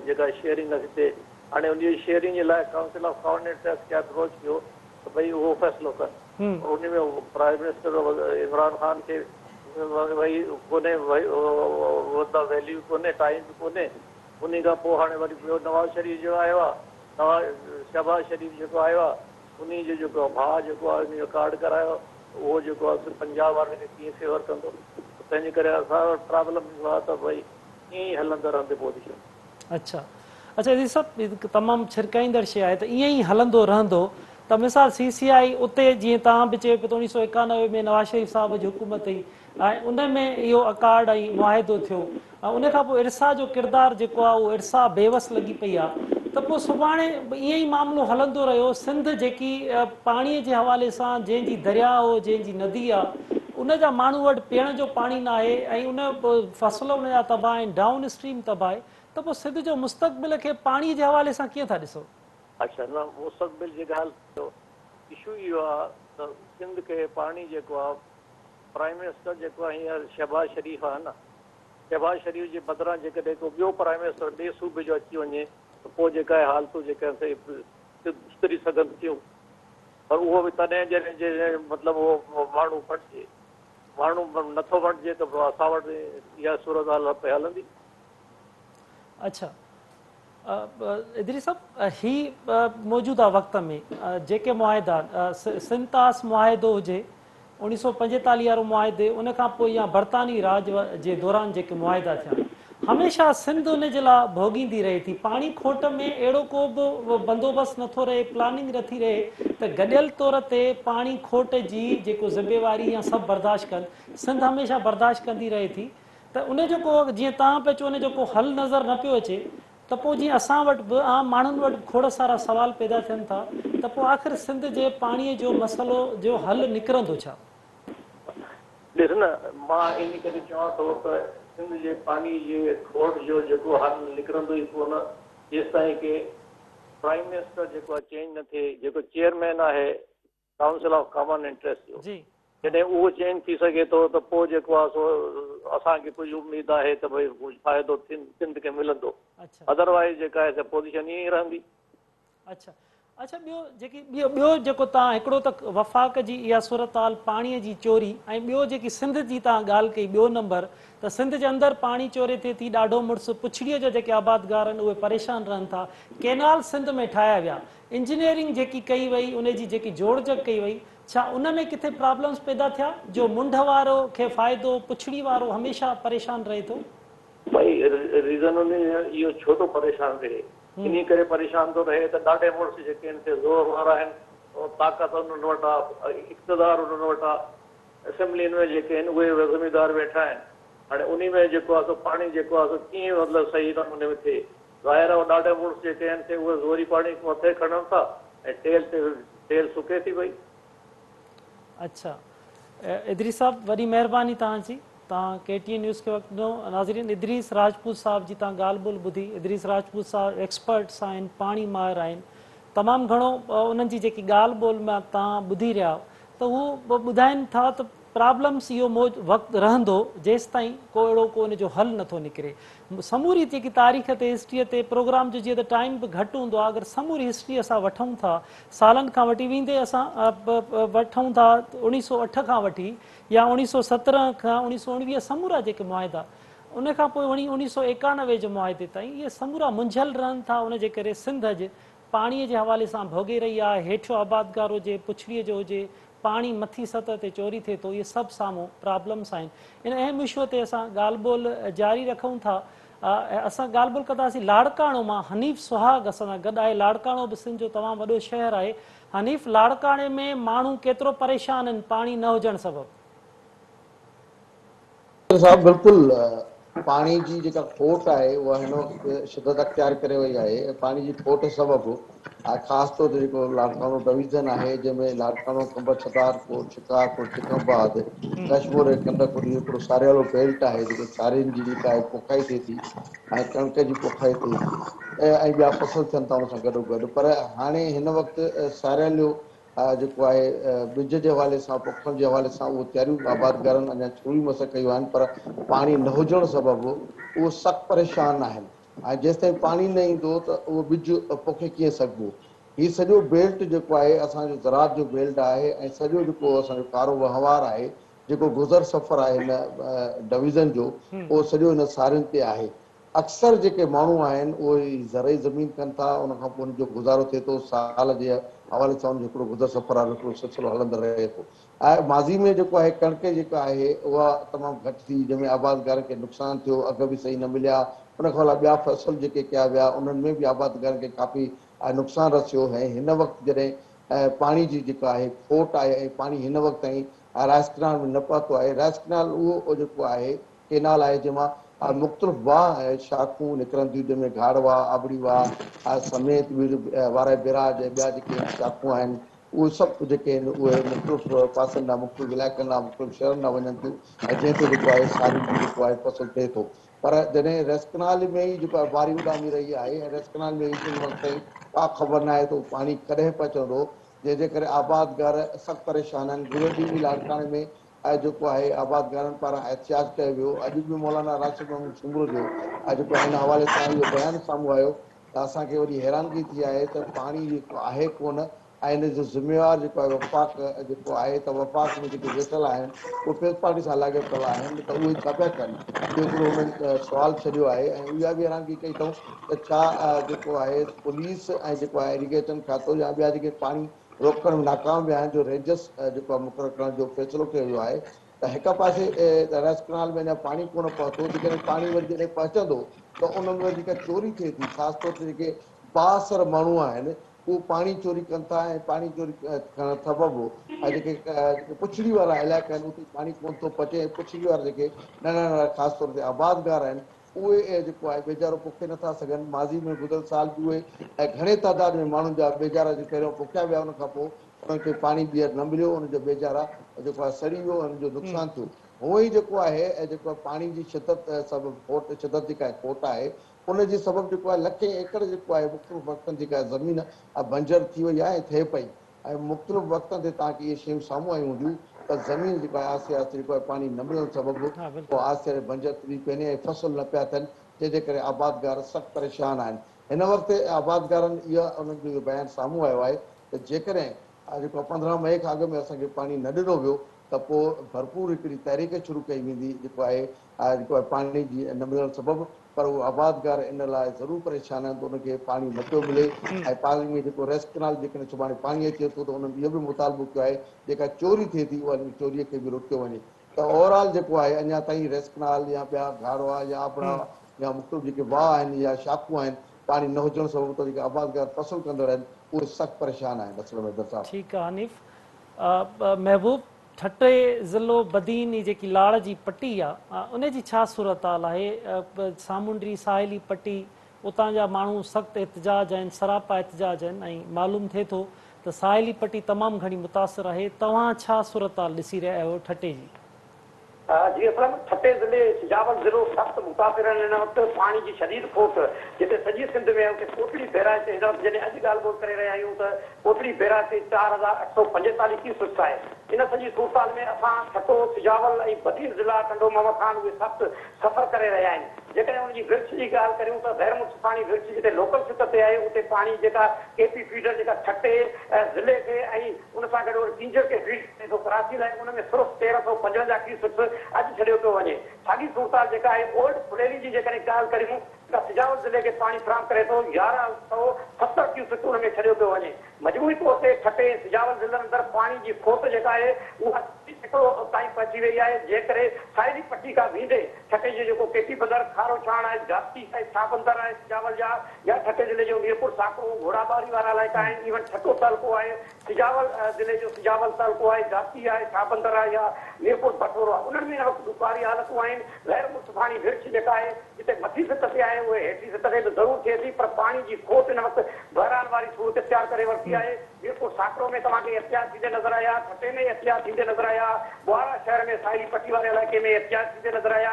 جيڪا شيئرنگ نٿي ٿئي هاڻي انهي جي شيئرنگ جي لاء ڪائونسل آف ڪامن انٽريسٽ کي اپروچ ڪيو ته ڀئي اهو فيصلو ڪن پر انهي ۾ پرائم منسٽر عمران خان کي ڀئي ڪونهي مطلب ويليو ڪونهي ٽائيم به ڪونهي انهي کان پوء هاڻي وري ٻيو نواز شريف جو آيو آهي نواز شهباز شريف جيڪو آيو آهي انهي جو جيڪو ڀاء جيڪو آهي انهي جو ڪارڊ ڪرايو اهو جيڪو آهي سو پنجاب وارن کي ڪيئن فيور ڪندو تنهن جي ڪري اسان وٽ پرابلم اهو آهي ته ڀئي ائين ئي هلندو رهندي پوزيشن. اڇا اڇا عزيز صاحب هڪ تمام ڇرڪائيندڙ شيء آهي ته ائين ئي هلندو رهندو ته مثال سي سي آئي اتي جيئن توهان به چيو پيو ته 1991 ۾ نواز شريف صاحب جي حڪومت هئي ۽ ان ۾ اهو اڪارڊ ۽ معاهدو ٿيو ۽ ان کان پوء ارسا جو ڪردار جيڪو آهي اهو ارسا بيوس لڳي پئي آهي ته پوء سڀاڻي به ائين ئي معاملو هلندو رهيو سنڌ جيڪي پاڻي جي حوالي سان جنهن جي درياء هو جنهن جي ندي آهي ان جا ماڻهو وٽ پيئڻ جو پاڻي ناهي ۽ ان فصل ان جا تباهه آهن، ڊائون اسٽريم تباهه آهي ته پوء سنڌ جو مستقبل کي پاڻي جي حوالي سان ڪيئن ٿا ڏسو؟ اڇا نه مستقبل جي ڳالهه ڪيو، اشو اهو آهي ته سنڌ کي پاڻي جيڪو آهي پرائم منسٽر جيڪو آهي هينئر شهباز شريف آهي نه، شهباز شريف جي بدران جيڪڏهن ڪو ٻيو پرائم منسٽر ٻئي صوبي جو اچي وڃي ته پوء جيڪا آهي حالتون جيڪي آهن سي سڌري سگهن ٿيون پر اهو به تڏهن جڏهن جڏهن مطلب اهو ماڻهو بڻجي، ماڻهو نٿو بڻجي ته پوء اسان وٽ اها صورتحال پئي هلندي. اڇا ادريس صاحب هي موجوده وقت ۾ جيڪي معاهدا سنڌ طاس معاهدو هجي 1945 وارو معاهدي ان کان پوء يا برطانوي راڄ جي دوران جيڪي معاهدا ٿيا هميشه سنڌ ان جي لاء ڀوڳيندي رهي ٿي پاڻي کوٽ ۾ اهڙو ڪو به بندوبست نٿو رهي پلاننگ نٿي رهي ته گڏيل طور تي پاڻي کوٽ جي جيڪو ذميواري يا سڀ برداشت ڪن سنڌ هميشه برداشت ڪندي رهي ٿي ته ان جو ڪو جيئن توهان پيا چئو ان جو ڪو حل نظر نه پيو اچي ته پوء جيئن اسان وٽ به عام ماڻهن وٽ به کوڙ سارا سوال پيدا ٿين ٿا ته پوء آخر سنڌ جي پاڻي جو مسئلو جو حل نڪرندو ڇا؟ ڏس نه مان انهي ڪري چوان ٿو ته سنڌ جي پاڻي جي کوٽ جو جيڪو حل نڪرندو ئي ڪونه جيستائين ڪي پرائيم منسٽر جيڪو آهي چينج نه ٿئي جيڪو چيئرمين آهي ڪائونسل آف ڪامن انٽريسٽ جو جڏهن اهو چينج ٿي سگهي ٿو ته پوء جيڪو آهي سو اسان کي ڪجهه اميد آهي ته ڀئي ڪجهه فائدو سنڌ کي ملندو ادروائيز جيڪا آهي سا پوزيشن ائين ئي رهندي. اڇا اڇا ٻيو جيڪي ٻيو ٻيو جيڪو تان هڪڙو ته وفاق جي اها صورتحال پاڻي جي چوري ۽ ٻيو جيڪي سنڌ جي تان ڳالهه ڪئي ٻيو نمبر ته سنڌ جي اندر پاڻي چوري ٿئي ٿي ڏاڍو مڙس پڇڙيء جا جيڪي آبادگار آهن اهي پريشان رهن ٿا ڪينال سنڌ ۾ ٺاهيا ويا انجنيئرنگ جيڪي ڪئي وئي ان جي جيڪي جوڙجڪ ڪئي وئي ڇا ان ۾ ڪٿي پرابلمز پيدا ٿيا جو منڍ وارو کي فائدو پڇڙي وارو هميشه پريشان رهي ٿو. ڀائي ريزن ان اهو ڇو ٿو پريشان رهي انهي ڪري پريشان ٿو رهي ته ڏاڍي مڙس جيڪي آهن سي زور وارا آهن طاقت انهن وٽ آ اقتدار انهن وٽ آ اسيمبلين ۾ جيڪي آهن اهي زميندار ويٺا آهن هاڻي انهي ۾ جيڪو آ سو پاڻي جيڪو آ سو ڪيئن مطلب صحيح نموني ۾ ٿئي ظاهر آهي ڏاڍا مڙس جيڪي آهن سي اهي زوري پاڻي مٿي کڻن ٿا ۽ ٽيل تي ٽيل سڪي ٿي پئي. اڇا ادريس صاحب وڏي مهرباني توهان جي توهان ڪي ٽي اين نيوز کي وقت ڏنو ناظرين ادريس راجپوت صاحب جي توهان ڳالهه ٻولهه ٻڌي ادريس راجپوت صاحب ايڪسپرٽس آهن پاڻي ماهر آهن تمام گهڻو انهن جي جيڪي ڳالهه ٻولهه مان توهان ٻڌي رهيا ته هو ٻڌائين ٿا ته پرابلمس اهو موج وقت رهندو جيستائين ڪو اهڙو ڪو ان جو حل نٿو نڪري. سموري جيڪي تاريخ تي هسٽري تي پروگرام جو جيئن ته ٽائيم به گهٽ هوندو آهي اگر سموري هسٽري اسان وٺون ٿا سالن کان وٺي ويندي اسان وٺون ٿا 1908 کان وٺي يا 1917 کان 1919 سمورا جيڪي معاهدا ان کان پوء وڃي 1991 جي معاهدي تائين اهي سمورا منجهيل رهن ٿا ان جي ڪري سنڌ اڄ پاڻي جي حوالي سان ڀوڳي رهي آهي هيٺيون آبادگار هجي پڇڙيء جو هجي پاڻي مٿي سطح تي چوري ٿئي ٿو اهي سڀ سامهون پرابلمس آهن ان اهم اشو تي اسان ڳالهه ٻولهه جاري رکون ٿا اسان ڳالهه ٻولهه ڪنداسين لاڙڪاڻو مان حنيف سهاڳ اسان سان گڏ آهي لاڙڪاڻو به سنڌ جو تمام وڏو شهر آهي حنيف لاڙڪاڻي ۾ ماڻهو ڪيترو پريشان آهن پاڻي نه هجڻ سبب. صاحب بلڪل پاڻي جي جيڪا کوٽ آهي اها هن وقت شدت اختيار ڪري وئي آهي ۽ پاڻي جي کوٽ سبب خاص طور تي جيڪو لاڙڪاڻو ڊويزن آهي جنهن ۾ لاڙڪاڻو قمبر ڇتارپور شڪارپور جيڪب آباد ڪشمور ۽ ڪنڊڪوٽ اهو هڪڙو ساريالو بيلٽ آهي جيڪو سارين جي جيڪا آهي پوکائي ٿئي ٿي ۽ ڪڻڪ جي پوکائي ٿئي ٿي ۽ ٻيا فصل ٿين ٿا ان سان گڏو گڏ پر هاڻي هن وقت ساريالو جيڪو آهي ٻج جي حوالي سان پوکڻ جي حوالي سان اهو تياريون آبادگارن اڃا شروع ئي مس ڪيون آهن پر پاڻي نه هجڻ سبب اهو سخت پريشان آهن ۽ جيستائين پاڻي نه ايندو ته اهو ٻج پوکي ڪيئن سگهبو هي سڄو بيلٽ جيڪو آهي اسان جو زراعت جو بيلٽ آهي ۽ سڄو جيڪو اسان جو ڪارو وهنوار آهي جيڪو گذر سفر آهي هن ڊويزن جو اهو سڄو هن سارين تي آهي اڪثر جيڪي ماڻهو آهن اهي زرعي زمين ڪن ٿا ان کان پوء ان جو گذارو ٿئي ٿو سال جي حوالي سان ان جو هڪڙو گذر سفر وارو هڪڙو سلسلو هلندڙ رهي ٿو ۽ ماضي ۾ جيڪو آهي ڪڻڪ جيڪا آهي اها تمام گهٽ ٿي جنهن ۾ آبادگارن کي نقصان ٿيو اگهه به صحيح نه مليا ان کان علاوه ٻيا فصل جيڪي ڪيا ويا انهن ۾ به آبادگارن کي ڪافي نقصان رسيو ۽ هن وقت جڏهن پاڻي جي جيڪا آهي کوٽ آهي ۽ پاڻي هن وقت تائين رائس ڪئنال ۾ نه پهتو آهي رائس ڪئنال اهو جيڪو آهي ڪينال آهي جنهن مان مختلف واهه ۽ شاخون نڪرن ٿيون جنهن ۾ گهاڙ واهه، آبڙي واهه سميت وارهه بيراج ۽ ٻيا جيڪي شاخون آهن اهي سڀ جيڪي آهن اهي مختلف پاسن ڏانهن مختلف علائقن ڏانهن مختلف شهرن ڏانهن وڃن ٿيون ۽ جنهن تي جيڪو آهي سارين جو جيڪو آهي فصل ٿئي ٿو پر جڏهن ريس ڪئنال ۾ ئي جيڪو آهي واري اڏامي رهي آهي ۽ ريس ڪئنال ۾ ئي هن وقت تائين ڪا خبر ناهي ته اهو پاڻي ڪڏهن پهچندو جنهن جي ڪري آبادگار سخت پريشان آهن گذريل ڏينهن به لاڙڪاڻي ۾ جيڪو آهي آبادگارن پاران احتجاج ڪيو ويو اڄ به مولانا راشد محمود سومرو جو جيڪو آهي ان حوالي سان اهو بيان سامهون آيو ته اسان کي وڏي حيرانگي ٿي آهي ته پاڻي جيڪو آهي ڪونه ۽ ان جو ذميوار جيڪو آهي وفاق جيڪو آهي ته وفاق ۾ جيڪي ويٺل آهن اهي پيپلز پارٽي سان لاڳاپيل آهن ته اهي ڇا پيا ڪن اهو هڪڙو انهن سوال ڇڏيو آهي ۽ اها به حيرانگي ڪئي اٿئون ته ڇا جيڪو آهي پوليس ۽ جيڪو آهي ايريگيشن کاتو يا ٻيا جيڪي پاڻي روڪڻ ۾ ناڪام ويا آهن جو رينجرس جيڪو آهي مقرر ڪرڻ جو فيصلو ڪيو ويو آهي ته هڪ پاسي ريس ڪئنال ۾ اڃا پاڻي ڪونه پهتو جيڪڏهن پاڻي وري جڏهن پهچندو ته ان ۾ وري جيڪا چوري ٿئي ٿي خاص طور تي جيڪي بااثر ماڻهو آهن اهو پاڻي چوري ڪن ٿا ۽ پاڻي چوري ڪرڻ سبب ۽ جيڪي پڇڙي وارا علائقا آهن اتي پاڻي ڪونه ٿو پهچي ۽ پڇڙي وارا جيڪي ننڍا ننڍا خاص طور تي آبادگار آهن اهي جيڪو آهي ٻيجارو پوکي نٿا سگهن ماضي ۾ گذريل سال به اهي گهڻي تعداد ۾ ماڻهن جا ٻيجارا جيڪي پهريون پوکيا ويا ان کان پوء انهن کي پاڻي ٻيهر نه مليو انهن جو ٻيجارا جيڪو آهي سڙي ويو انهن جو نقصان ٿيو هونئن ئي جيڪو آهي جيڪو پاڻي جي شدت سبب کوٽ شدت جيڪا کوٽ آهي ان جي سبب جيڪو آهي لکين ايڪڙ جيڪو آهي مختلف وقتن جيڪا زمين بنجر ٿي وئي آهي ۽ ٿئي پئي ۽ مختلف وقتن تي توهان کي اهي شيون سامهون آيون هونديون ته زمين جيڪو آهي آهستي آهستي جيڪو آهي پاڻي نه ملڻ سبب اها آهستي آهستي بنجر ٿي پئي وڃي ۽ فصل نه پيا ٿين جنهن جي ڪري آبادگار سخت پريشان آهن هن وقت آبادگارن اها انهن جو اهو بيان سامهون آيو آهي ته جيڪڏهن جيڪو آهي 15 مئي کان اڳ ۾ اسان کي پاڻي نه ڏنو ويو ته پوء ڀرپور هڪڙي تحريڪ شروع ڪئي ويندي جيڪو آهي جيڪو آهي پاڻي جي نه ملڻ سبب پر اهي آبادگار ان لاء ضرور پريشان آهن ته انهن کي پاڻي نه پيو ملي ۽ پاڻي ۾ جيڪو ريس ڪئنال جيڪڏهن سڀاڻي پاڻي اچي ٿو ته انهن اهو به مطالبو ڪيو آهي جيڪا چوري ٿئي ٿي اها چوري کي به روڪيو وڃي ته اوور آل جيڪو آهي اڃا تائين ريس ڪئنال يا ٻيا گهاڙوا يا آبڙا يا مختلف جيڪي واهه آهن يا شاخون آهن پاڻي نه هجڻ سبب ته جيڪي آبادگار فصل ڪندڙ آهن اهي سخت پريشان آهن اسلم حيدر صاحب. ٺيڪ آ حنيف محبوب ٺٽي ضلعو بدين هي جيڪي لاڙ جي پٽي آ ان جي ڇا صورتحال آهي سامونڊي ساحلي پٽي اتان جا ماڻهو سخت احتجاج آهن سراپا احتجاج آهن ۽ معلوم ٿئي ٿو ته ساحلي پٽي تمام گهڻي متاثر آهي توهان ڇا صورتحال ڏسي رهيا آهيو ٺٽي جي. جي اسلم، ٺٽي ضلعي سجاول ضلعو سخت متاثر آهن هن وقت پاڻي جي شديد کوٽ جتي سڄي سنڌ ۾ آهي اتي ڪوٽڙي بئراج تي هن وقت جڏهن اڄ ڳالهه ٻولهه ڪري رهيا آهيون ته ڪوٽڙي بئراج تي 4845 ڪيوسڪس آهي ان سڄي صورتحال ۾ اسان ٺٽو، سجاول ۽ بدين ضلعا ٽنڊو محمد خان اهي سخت سفر ڪري رهيا آهن جيڪڏهن ان جي ورڇ جي ڳالهه ڪريون ته غير منصفاڻي ورڇ جتي لوڪل سطح تي آهي اتي پاڻي جيڪا ڪي پي فيڊر جيڪا ٺٽي ضلعي کي ۽ ان سان گڏ وري ڪينجهر کي فيڊ ڪري ٿو ڪراچي لاء ان ۾ صرف 1355 ڪيوسڪس اڄ ڇڏيو پيو وڃي. ساڳي صورتحال جيڪا آهي اولڊ ڦليلي جي جيڪڏهن ڳالهه ڪريون ته سجاول ضلعي کي پاڻي فراهم ڪري ٿو 1170 ڪيوسڪ ان ۾ ڇڏيو پيو وڃي. مجموعي طور تي ٺٽي ۽ سجاول ضلعن اندر پاڻي جي کوٽ جيڪا آهي اها 30% تائين پهچي وئي آهي جنهن ڪري ساحلي پٽي کان ويندي ٺٽي جو جيڪو ڪيٽي بندر، کارو ڇاڻ آهي، جاتي ۽ ڇا بندر آهي سجاول جا يا ٺٽي ضلعي جو ميرپور ساڪرو، گهوڙاٻاري وارا علائقا آهن ايون ٺٽو تعلقو آهي سجاول ضلعي جو سجاول تعلقو آهي، جاتي آهي، شاهبندر آهي يا ميرپور بٺورو آهي، انهن ۾ هن وقت ڏکاري حالتون آهن، غير منصفاڻي ورڇ جيڪا آهي، جتي مٿي سطح تي آهي، اهي هيٺين سطح تي به ضرور ٿئي ٿي، پر پاڻي جي کوٽ هن وقت بحران واري صورت اختيار ڪري ورتي آهي، ميرپور ساڪرو ۾ توهان کي احتجاج ٿيندي نظر آيا، ٺٽي ۾ احتجاج ٿيندي نظر آيا، ٻوهارا شهر ۾ ساحلي پٽي واري علائقي ۾ احتجاج ٿيندي نظر آيا،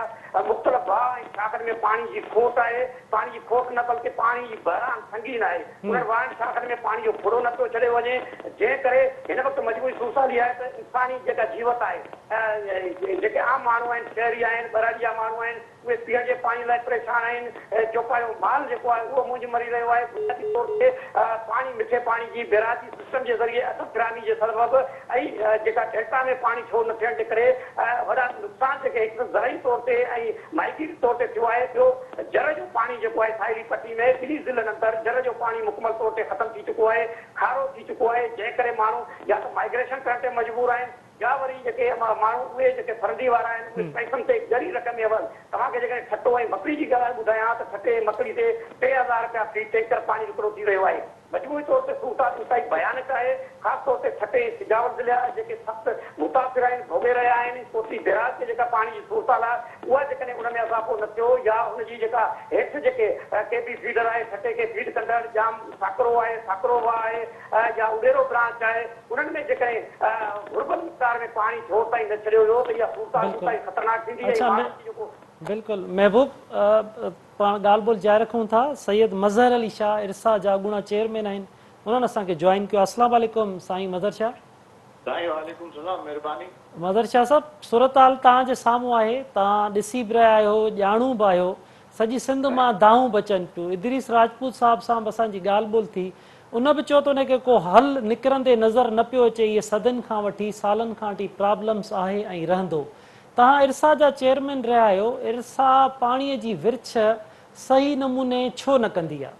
مختلف واهه ۽ شاخن ۾ پاڻي جي کوٽ آهي، پاڻي جي کوٽ نه بلڪه پاڻي جي بحران سنگين آهي، انهن واهن شاخن ۾ پاڻي جو ڦڙو نه پيو ڇڏيو وڃي، جنهن ڪري هن وقت مجموعي صورتحال اها آهي ته انساني جيڪا جيوت آهي، جيڪي عام ماڻهو آهن، شهري آهن، ٻهراڙي جا ماڻهو آهن، اهي پيئڻ جي پاڻي لاء پريشان آهن، چوپايو مال جيڪو آهي اهو مونجهه مري رهيو آهي، بنيادي طور تي پاڻي مٺي پاڻي جي بيراجي سسٽم جي ذريعي عدم فراهمي جي سبب ۽ جيڪا ڊيلٽا ۾ پاڻي ڇوڙ نه ٿيڻ جي ڪري وڏا نقصان جيڪي هڪ ته زرعي طور تي ۽ ماهيگيري طور تي ٿيو آهي، ٻيو جر جو پاڻي جيڪو آهي ساحلي پٽي ۾ ٻنهي ضلعن اندر جر جو پاڻي مڪمل طور تي ختم ٿي چڪو آهي، کارو ٿي چڪو آهي، جنهن ڪري ماڻهو يا ته مائگريشن ڪرڻ تي مجبور آهن يا وري جيڪي ماڻهو اهي جيڪي سرندي وارا آهن اهي پئسن تي ڳري رقم عيوض توهان کي جيڪڏهن ٺٽو ۽ مڪلي جي ڳالهه ٻڌايان ته ٺٽي ۽ مڪلي تي 3000 رپيا في ٽينڪر پاڻي وڪرو ٿي رهيو آهي. مجموعي طور تي صورتحال انتهائي ڀيانڪ آهي، خاص طور تي ٺٽي ۽ سجاول ضلعا جيڪي سخت متاثر آهن، ڀوڳي رهيا آهن، ڪوٽڙي بئراج تي جيڪا پاڻي جي صورتحال آهي اها جيڪڏهن ان ۾ اضافو نه ٿيو يا ان جي جيڪا هيٺ جيڪي ڪي بي فيڊر آهي ٺٽي کي فيڊ ڪندڙ ڄام ساڪرو آهي، ساڪرو واهه آهي يا اڏيرو برانچ آهي انهن ۾ جيڪڏهن گهربل مقدار ۾ پاڻي ڇوڙ تائين نه ڇڏيو ويو ته اها صورتحال بلڪل انتهائي خطرناڪ ٿيندي ۽ اڇا ماڻهن جي جيڪو بلڪل محبوب پاڻ ڳالهه ٻولهه جاري رکون ٿا سيد مظهر علي شاهه ارسا جا اڳوڻا چيئرمين آهن انهن اسان کي جوائن ڪيو آهي اسلام عليڪم سائين مظهر شاهه. سائين وعليڪم السلام مهرباني. مظهر شاهه صاحب صورتحال توهان جي سامهون آهي توهان ڏسي به رهيا آهيو ڄاڻو به آهيو سڄي سنڌ مان دانهون به اچن پيون ادريس راجپوت صاحب سان به اسان جي ڳالهه ٻولهه ٿي ان به چيو ته ان کي ڪو حل نڪرندي نظر نه پيو اچي اهي صدين کان وٺي سالن کان وٺي پرابلمس آهي ۽ رهندو توهان ارسا جا چيئرمين رهيا آهيو، ارسا پاڻي جي ورڇ صحيح نموني ڇو نه ڪندي آ؟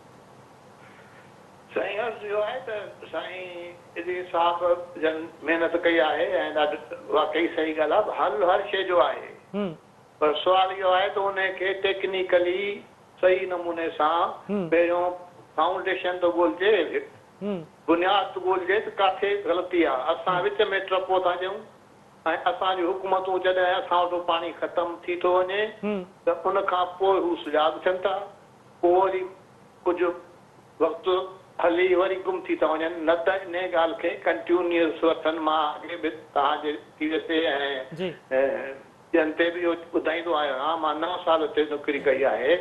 سائين عرض اهو آهي ته سائين ادريس صاحب جن محنت ڪئي آهي ۽ ڏاڍ واقعي صحيح ڳالهه آهي حل هر شيء جو آهي پر سوال اهو آهي ته انهي کي ٽيڪنيڪلي صحيح نموني سان پهريون فائونڊيشن ته ڳولجي بنياد ته ڳولجي ته ڪاٿي غلطي آهي اسان وچ ۾ ٽپو ٿا ڏيون ۽ اسان جون حڪومتون جڏهن اسان وٽو پاڻي ختم ٿي ٿو وڃي ته ان کان پوء هو سجاڳ ٿين ٿا، پوء وري ڪجهه وقت هلي وري گم ٿي ٿا وڃن، نه ته انهي ڳالهه کي ڪنٽيونيئس وٺن، مان اڳي به توهان جي ٽي وي تي ۽ ٻين تي به اهو ٻڌائيندو آيو آهيان، مان نو سال اتي نوڪري ڪئي آهي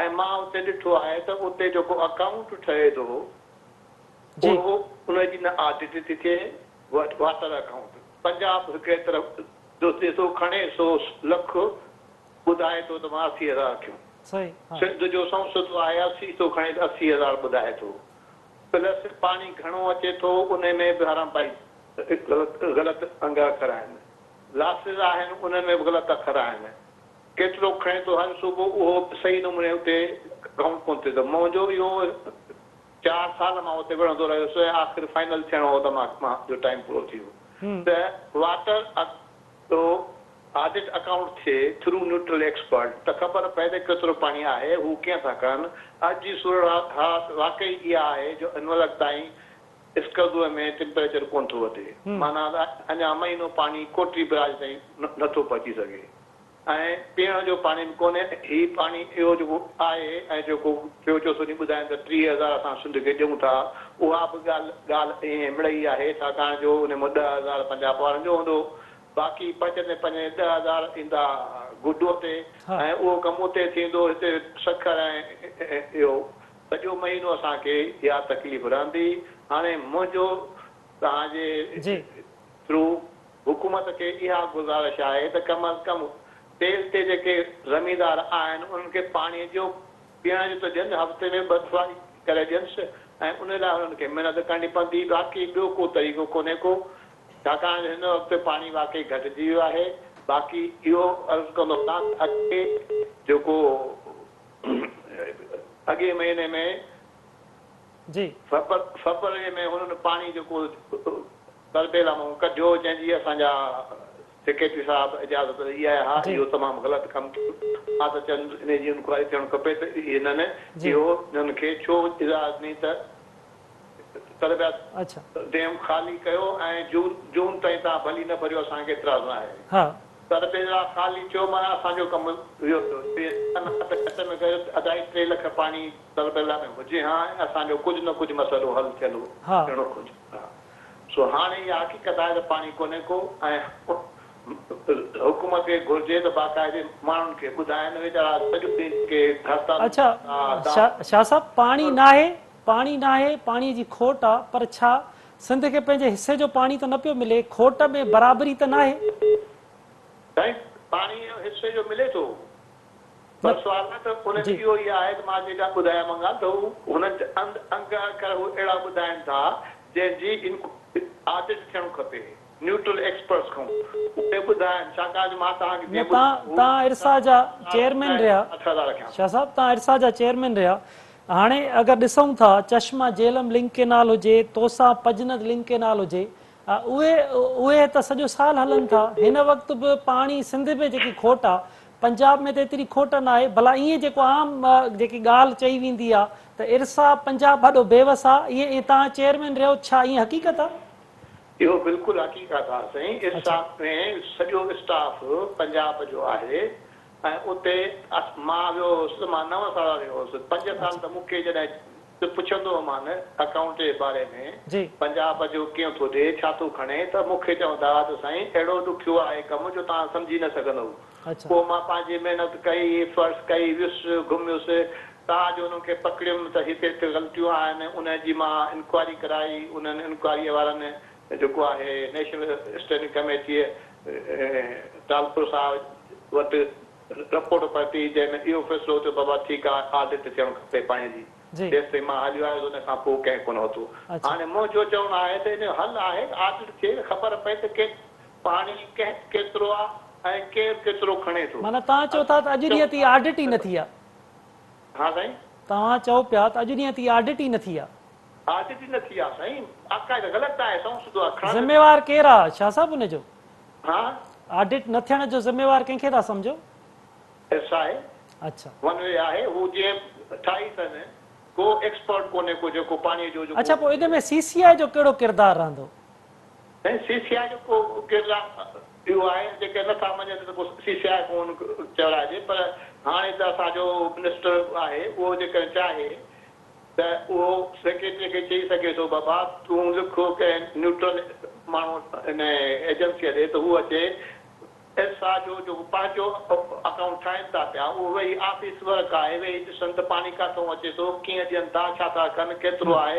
۽ مان اتي ڏٺو آهي ته اتي جيڪو اڪائونٽ ٺهي ٿو اهو ان جي نه آڊٽ ٿي ٿئي واٽر اڪائونٽ پنجاب هڪڙي طرف ڏسي ٿو کڻي سو لک ٻڌائي ٿو ته مان 80 هزار رکيون سنڌ جو سنئون سڌو آهي 80 ٿو کڻي ته 80 هزار ٻڌائي ٿو پلس پاڻي گهڻو اچي ٿو انهي ۾ به حرام پائي غلط انگ اکر آهن لاسز آهن انهن ۾ به غلط اکر آهن ڪيترو کڻي ٿو هر صوبو اهو به صحيح نموني اتي اڪائونٽ ڪونه ٿئي ٿو منهنجو اهو چار سال مان اتي وڙهندو رهيس ۽ آخر فائنل ٿيڻو هو ته مان مان جو ٽائيم پورو ٿي ويو ته واٽر جو آڊٽ اڪائونٽ ٿئي ٿرو نيوٽرل ايڪسپرٽ ته خبر پئي ته ڪيترو پاڻي آهي هو ڪيئن ٿا ڪن اڄ جي صورت حال واقعي اها آهي جو هن وقت تائين اسڪردوء ۾ ٽيمپريچر ڪونه ٿو وڌي معنيٰ ته اڃا مهينو پاڻي ڪوٽڙي براج تائين نه ٿو پهچي سگهي. ۽ پيئڻ جو پاڻي به ڪونهي، هي پاڻي اهو جيڪو آهي ۽ جيڪو ٽيون چوٿون ڏينهن ٻڌائين ته 30 هزار اسان سنڌ کي ڏيون ٿا، اها به ڳالهه ڳالهه ائين مڙئي آهي، ڇاڪاڻ جو ان مان 10 هزار پنجاب وارن جو هوندو، باقي پنجندي پنجندي 10 هزار ايندا گڊوء تي ۽ اهو ڪم اتي ٿيندو، هتي سکر ۽ اهو سڄو مهينو اسان کي اها تڪليف رهندي، هاڻي منهنجو توهان جي ٿرو حڪومت کي اها گذارش آهي ته ڪم از ڪم تيل تي جيڪي زميندار آهن انهن کي پاڻي جو پيئڻ جو ته ڏين هفتي ۾ ٻه دفعا ڪري ڏينس ۽ ان لاء انهن کي محنت ڪرڻي پوندي باقي ٻيو ڪو طريقو ڪونهي ڪو ڇاڪاڻ جو هن وقت پاڻي واقعي گهٽجي ويو آهي باقي اهو عرض ڪندو هلان ته اڳتي جيڪو اڳئين مهيني ۾ جي. فبروري ۾ هنن پاڻي جيڪو تربيلا مان ڪڍيو جنهن جي اسان جا سيڪريٽري صاحب اجازت ڏئي آيا ها اهو تمام غلط ڪم ٿيو مان ته چوندس انهي جي انڪوائري ٿيڻ کپي ته هنن اهو هنن کي ڇو اجازت ڏني ته تربيلا ڊيم خالي ڪيو ۽ جون تائين توهان ڀلي نه ڀريو اسان کي اعتراض نه آهي تربيلا خالي ٿيو معنيٰ اسان جو ڪم ويو ٿيو ته گهٽ ۾ گهٽ اڍائي ٽي لک پاڻي تربيلا ۾ هجي ها ۽ اسان جو ڪجهه نه ڪجهه مسئلو حل ٿيل ٿيڻو هجي ها. سو هاڻي اها حقيقت آهي ته پاڻي ڪونهي ڪو ۽ حڪومت کي گهرجي ته باقاعدي ماڻهن کي ٻڌائين ويچارا سڄو ڏينهن جيڪي هڙتالون اڇا ڪن ٿا دانهون شاهه صاحب پاڻي ناهي پاڻي ناهي پاڻي جي کوٽ آ پر ڇا سنڌ کي پنهنجي حصي جو پاڻي ته نه پيو ملي کوٽ ۾ برابري ته ناهي. سائين پاڻي حصي جو ملي ٿو پر سوال ته ان ۾ اهو ئي آهي ته مان جيڪا ٻڌايم ڳالهه ته هو هنن جا انگ اکر هو اهڙا ٻڌائين ٿا جنهن جي آڊٽ ٿيڻ کپي نيوٽرل ايڪسپرٽس کان اهي ٻڌائين ڇاڪاڻ جو مان توهان کي نه جيئن توهان ٻڌايو توهان ارسا جا چيئرمين رهيا 8000 رکيا. شاهه صاحب توهان ارسا جا چيئرمين رهيا هاڻي اگر ڏسون ٿا چشما جهلم لنڪ ڪينال هجي توسا پجند لنڪ ڪينال هجي اهي اهي ته سڄو سال هلن ٿا هن وقت به پاڻي سنڌ ۾ جيڪي کوٽ آ پنجاب ۾ ته ايتري کوٽ ناهي ڀلا ائين جيڪو عام جيڪي ڳالهه چئي ويندي آ ته ارسا پنجاب آڏو بيوس آ ائين ۽ توهان چيئرمين رهيو ڇا ائين حقيقت آ؟ اهو بلڪل حقيقت آ سائين ارسا ۾ سڄو اسٽاف پنجاب جو آهي ۽ اتي مان ويو هوس ته مان نو سال رهيو هوس پنج سال ته مون کي جڏهن پڇندو هومان اڪائونٽ جي باري ۾ پنجاب جو ڪيئن ٿو ڏي ڇا ٿو کڻي ته مون کي چوندا هئا ته سائين اهڙو ڏکيو آهي ڪم جو توهان سمجهي نه سگهندؤ پوء مان پنهنجي محنت ڪئي ايفرٽس ڪئي ويس گهميس تان جو انهن کي پڪڙيم ته هتي هتي غلطيون آهن انهن جي مان انڪوائري ڪرائي انهن انڪوائريء وارن جيڪو آهي نيشنل اسٽينڊنگ ڪميٽيء ٽالپر صاحب وٽ رپورٽ پهتي جنهن ۾ اهو فيصلو ٿيو بابا ٺيڪ آهي آڊٽ ٿيڻ کپي پاڻي جي جيستائين مان هليو آيس ان کان پوء ڪنهن ڪونه ورتو هاڻي منهنجو چوڻ آهي ته ان جو حل آهي ته آڊٽ ٿئي ته خبر پئي ته ڪي پاڻي ڪنهن ڪيترو آ ۽ ڪير ڪيترو کڻي ٿو. معنيٰ توهان چئو ٿا ته اڄ ڏينهن تائين آڊٽ ئي نه ٿي آ. ها سائين. توهان چئو پيا ته اڄ ڏينهن تائين آڊٽ ئي نه ٿي آ. آڊٽ ئي نه ٿي آ سائين. باقاعده غلط آهي سنئون سڌو آ کڻن. ذميوار ڪير آ شاهه صاحب ان جو؟ ها. آڊٽ نه ٿيڻ جو ذميوار ڪنهن کي ٿا سمجهو؟ ايس آهي. اڇا. ون وي آهي هو جنهن ٺاهي اٿن ڪو ايڪسپرٽ ڪونهي ڪو جيڪو پاڻي جو جيڪو. اڇا پوء ان ۾ سي سي آء جو ڪهڙو ڪردار رهندو؟ سائين سي سي آء جو ڪو ڪردار اهو آهي جيڪي نه ٿا مڃن ته پوء سي سي آء کان چورائجي پر هاڻي ته اسان جو منسٽر آهي اهو جيڪڏهن چاهي ته اهو سيڪريٽري کي چئي سگهي ٿو بابا تون لک ڪنهن نيوٽرل ماڻهو ان ايجنسيء ڏي ته هو اچي ارسا جو جيڪو پنهنجو اڪائونٽ ٺاهين ٿا پيا اهو ويهي آفيس ورڪ آهي ويهي ڏسن ته پاڻي ڪاٿئون اچي ٿو ڪيئن ڏين ٿا ڇا ٿا ڪن ڪيترو آهي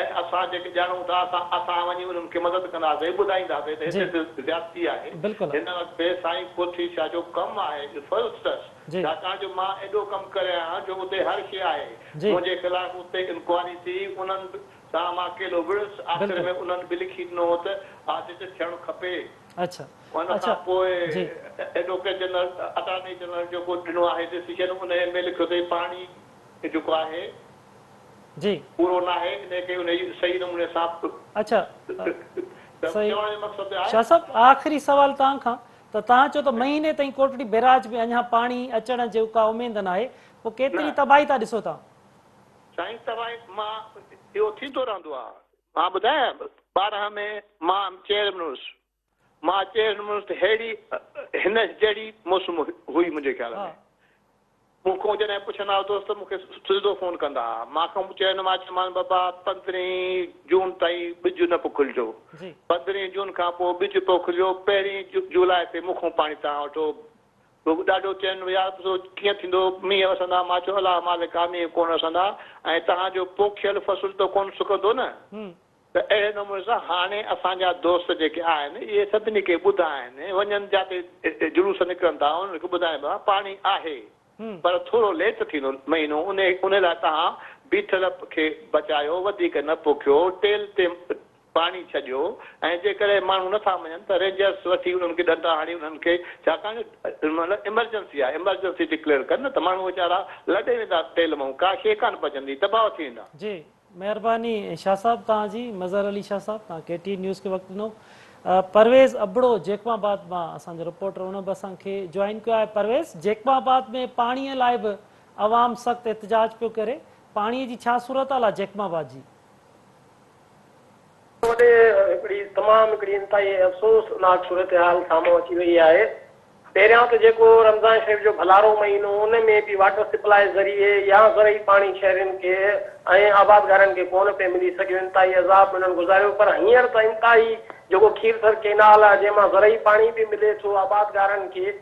۽ اسان جيڪي ڄاڻون ٿا اسان اسان وڃي انهن کي مدد ڪنداسين ٻڌائينداسين ته هتي ته زيادتي آهي هن وقت سائين ڪوٺي شاهه جو ڪم آهي فرض اٿس ڇاڪاڻ جو مان ايڏو ڪم ڪري آيو آهيان جو اتي هر شيء آهي منهنجي خلاف اتي انڪوائري ٿي انهن سان مان اڪيلو وڙهيس آخر ۾ انهن به لکي ڏنو هو ته آڊٽ ٿيڻ کپي. ان کان پوء ايڊووڪيٽ جنرل، اٽارني جنرل جيڪو ڏنو آهي ڊسيزن انهيء ۾ لکيو اٿئي پاڻي جيڪو آهي پورو ناهي انهيء کي انهيء صحيح نموني سان ته چوڻ جو مقصد آهي. شاهه صاحب آخري سوال توهان کان ته توهان چئو ته مهيني تائين ڪوٽڙي بئراج ۾ اڃان پاڻي اچڻ جي ڪا اميد ناهي پوء ڪيتري تباهي ٿا ڏسو توهان؟ سائين تباهي مان اهو ٿيندو رهندو آهي مان ٻڌايان 12 ۾ مان چيئرمين هيس مان چيئرمين هيس ته ههڙي هن جهڙي موسم هئي منهنجي خيال ۾ مون کان جڏهن پڇندا هئا دوست مون کي سڌو فون ڪندا هئا مان کان چيئرمين مان چيومان بابا 15 جون تائين ٻج نه پوکجو 15 جون کان پوء ٻج پوکجو پهرين جولاء تي مون کان پاڻي توهان وٺو هو ڏاڍو چين يار سو ڪيئن ٿيندو، مينهن وسندا، مان چيو الله مالڪ آ مينهن ڪونه وسندا ۽ توهان جو پوکيل فصل ته ڪونه سڪندو نه؟ ته اهڙي نموني سان هاڻي اسان جا دوست جيڪي آهن اهي سڀني کي ٻڌائين وڃن جاتي جلوس نڪرن ٿا انهن کي ٻڌائين بابا پاڻي آهي پر ٿورو ليٽ ٿيندو مهينو انهي لاء توهان بيٺل کي بچايو وڌيڪ نه پوکيو ٽيل تي پاڻي ڇڏيو ۽ جيڪڏهن ماڻهو نه ٿا مڃن ته رينجرس وٺي انهن کي ڏنڊا هڻي انهن کي ڇاڪاڻ جو مطلب ايمرجنسي آهي ايمرجنسي ڊڪليئر ڪن نه ته ماڻهو ويچارا لڏي ويندا تيل مئون ڪا شيء ڪانه بچندي تباهه ٿي ويندا. جي مهرباني شاهه صاحب توهان جي مظهر علي شاهه صاحب توهان ڪي ٽي اين نيوز کي وقت ڏنو پرويز ابڙو جيڪب آباد مان اسان جو رپورٽر ان به اسان کي جوائن ڪيو آهي پرويز جيڪب آباد ۾ پاڻي لاء به عوام سخت احتجاج پيو ڪري پاڻي جي ڇا صورتحال آهي جيڪب آباد جي. وڏي هڪڙي تمام هڪڙي انتهائي افسوسناڪ صورتحال سامهون اچي وئي آهي. پهريان ته جيڪو رمضان شريف جو ڀلارو مهينو ان ۾ به واٽر سپلاء ذريعي يا زرعي پاڻي شهرين کي ۽ آبادگارن کي ڪونه پئي ملي سگهيو انتهائي عذاب انهن گذاريو پر هينئر ته انتهائي جيڪو کيرٿر ڪينال آهي جنهن مان زرعي پاڻي به ملي ٿو آبادگارن کي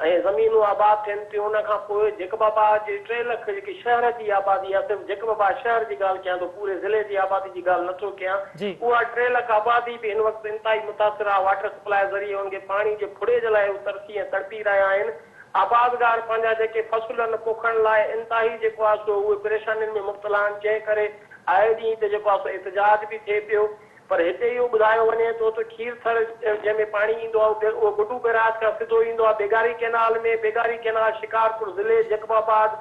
۽ زمينون آباد ٿين ٿيون ان کان پوء جيڪب آباد جي ٽي لک جيڪي شهر جي آبادي آهي صرف جيڪب آباد شهر جي ڳالهه ڪيان ٿو پوري ضلعي جي آبادي جي ڳالهه نه ٿو ڪيان اها ٽي لک آبادي به هن وقت انتهائي متاثر آهي واٽر سپلاء ذريعي ان کي پاڻي جي ڦڙي جي لاء هو ترسي ۽ تڙپي رهيا آهن آبادگار پنهنجا جيڪي فصل آهن پوکڻ لاء انتهائي جيڪو آهي سو اهي پريشانين ۾ مبتلا آهن جنهن ڪري آئي ڏينهن هتي جيڪو آهي سو احتجاج به ٿئي پيو پر هتي اهو ٻڌايو وڃي ٿو ته کير ٿر جنهن ۾ پاڻي ايندو آهي اهو گڊو بئراج کان سڌو ايندو آهي بيگاري ڪئنال ۾، بيگاري ڪئنال شڪارپور ضلعي جيڪب آباد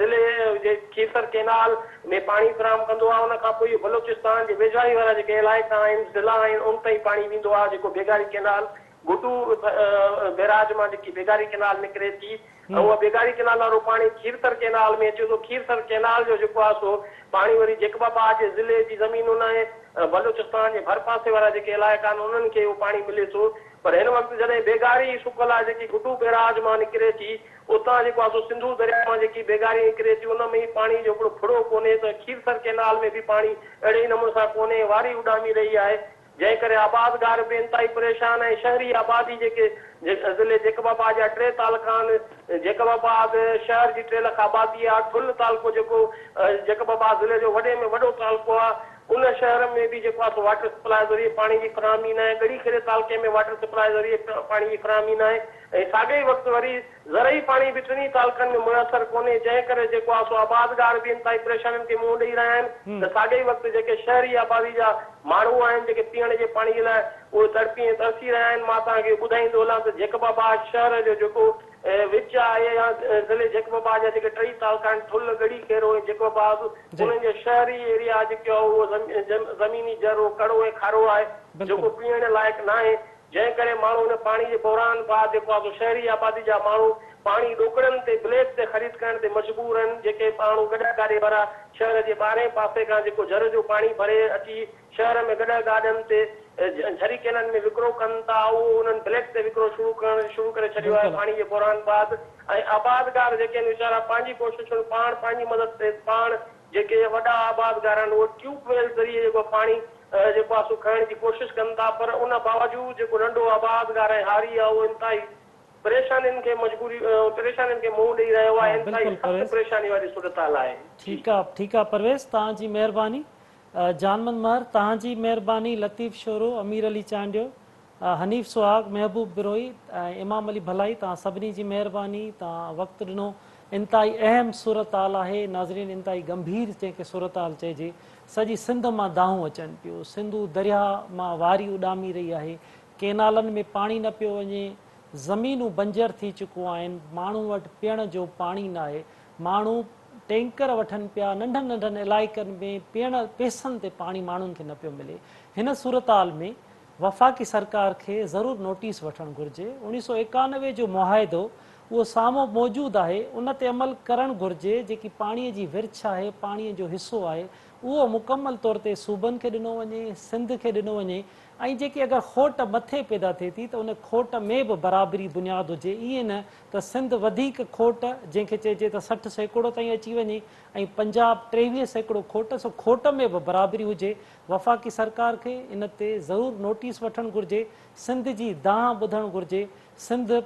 ضلعي جي کيرٿر ڪئنال ۾ پاڻي فراهم ڪندو آهي ان کان پوء اهو بلوچستان جي ويجهڙائي وارا جيڪي علائقا آهن ضلعا آهن ان تائين پاڻي ويندو آهي جيڪو بيگاري ڪئنال گڊو بئراج مان جيڪي بيگاري ڪئنال نڪري ٿي. ۽ اها بيگاري ڪينال وارو پاڻي کيرٿر ڪينال ۾ اچي ٿو. کيرٿر ڪينال جو جيڪو آهي سو پاڻي وري جيڪب آباد جي ضلعي جي زمينن ۽ بلوچستان جي ڀرپاسي وارا جيڪي علائقا آهن انهن کي اهو پاڻي ملي ٿو. پر هن وقت جڏهن بيگاري سڪل آهي جيڪي گڊو بئراج مان نڪري ٿي اتان جيڪو آهي سو سنڌو درياء مان جيڪي بيگاري نڪري ٿي ان ۾ ئي پاڻي جو هڪڙو ڦڙو ڪونهي ته کيرٿر ڪينال ۾ به پاڻي اهڙي ئي نموني سان ڪونهي واري اڏامي رهي آهي جنهن ڪري آبادگار به انتهائي پريشان ۽ شهري آبادي جيڪي ضلعي جيڪب آباد جا ٽي تعلقا آهن جيڪب آباد شهر جي 3 لک آبادي آهي ٺل تعلقو جيڪو جيڪب آباد ضلعي جو وڏي ۾ وڏو تعلقو آهي ان شهر ۾ به جيڪو آهي سو واٽر سپلاء ذريعي پاڻي جي فراهمي ناهي، ڳڙهي خيري تعلقي ۾ واٽر سپلاء ذريعي پاڻي جي فراهمي ناهي ۽ ساڳئي وقت وري زرعي پاڻي به ٽنهي تعلقن ۾ ميسر ڪونهي، جنهن ڪري جيڪو آهي سو آبادگار به انتهائي پريشانين کي منهن ڏئي رهيا آهن ته ساڳئي وقت جيڪي شهري آبادي جا ماڻهو آهن جيڪي پيئڻ جي پاڻي جي لاء اهي تڙپي ۽ ترسي رهيا آهن. مان توهان کي اهو ٻڌائيندو هلان ته جيڪب آباد شهر جو جيڪو وچ آهي يا ضلعي جيڪب آباد جا جيڪي ٽئي تعلقا آهن ٺل، ڳڙهي خيرو ۽ جيڪب آباد انهن جو شهري ايريا جيڪو آهي اهو زميني جر ڪڙو ۽ کارو آهي جيڪو پيئڻ لائق ناهي جنهن ڪري ماڻهو ان پاڻي جي بحران بعد جيڪو آهي سو شهري آبادي جا ماڻهو پاڻي ڏوڪڙن تي بليڪ تي خريد ڪرڻ تي مجبور آهن جيڪي ماڻهو گڏهه گاڏي وارا شهر جي ٻاهرين پاسي کان جيڪو جر جو پاڻي ڀري اچي شهر ۾ گڏهه گاڏين تي جھري ڪينن ۾ وڪرو ڪن ٿا اهو انهن بليڪ تي وڪرو شروع ڪرڻ شروع ڪري ڇڏيو آهي پاڻي جي بحران بعد ۽ آبادگار جيڪي آهن ويچارا پنهنجي ڪوششن پاڻ پنهنجي مدد تي پاڻ جيڪي وڏا آبادگار آهن اهي ٽيوب ويل ذريعي جيڪو پاڻي جيڪو آهي سو کڻڻ جي ڪوشش ڪن ٿا پر ان باوجود جيڪو ننڍو آبادگار ۽ هاري آهي اهو انتهائي پريشانين کي مجبوري پريشانين کي منهن ڏئي رهيو آهي انتهائي سخت پريشاني واري صورتحال آهي. ٺيڪ آ ٺيڪ آ پرويز توهان جي مهرباني. جان محمد مهر توهان جي مهرباني لطيف شورو، امير علي چانڊيو، حنيف سهاڳ، محبوب بروهي ۽ امام علي ڀلائي توهان سڀني جي مهرباني توهان وقت ڏنو انتهائي اهم صورتحال آهي ناظرين انتهائي ڳنڀير جنهن کي صورتحال چئجي سڄي سنڌ مان دانهون اچن پيون سنڌو درياهه مان واري اڏامي رهي آهي ڪينالن ۾ پاڻي نه پيو وڃي زمينون بنجر ٿي چڪون آهن ماڻهو وٽ پيئڻ جو پاڻي ناهي ماڻهو ٽينڪر وٺن پيا، ننڍن ننڍن علائقن ۾ پيئڻ پئسن تي پاڻي ماڻهن کي نه پيو ملي، هن صورتحال ۾ وفاقي سرڪار کي ضرور نوٽيس وٺڻ گهرجي، 1991 جو معاهدو اهو سامهون موجود آهي، ان تي عمل ڪرڻ گهرجي، جيڪي پاڻي جي ورڇ آهي، پاڻي جو حصو آهي، اهو مڪمل طور تي صوبن کي ڏنو وڃي، سنڌ کي ڏنو وڃي ۽ جيڪي اگر کوٽ مٿي پيدا ٿئي ٿي ته ان کوٽ ۾ به برابري بنياد هجي، ائين نه ته سنڌ وڌيڪ کوٽ جنهن کي چئجي ته 60% تائين اچي وڃي ۽ پنجاب 23% کوٽ سو کوٽ ۾ به برابري هجي وفاقي سرڪار کي ان تي ضرور نوٽيس وٺڻ گهرجي سنڌ جي دانهن ٻڌڻ گهرجي سنڌ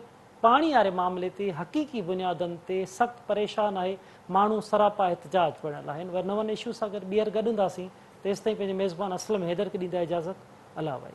پاڻي واري معاملي تي حقيقي بنيادن تي سخت پريشان آهي ماڻهو سراپا احتجاج بڻيل آهن ور نون اشو سان گڏ ٻيهر گڏ هونداسين تيستائين پنهنجي ميزبان اسلم حيدر کي ڏيندا اجازت الله وائي.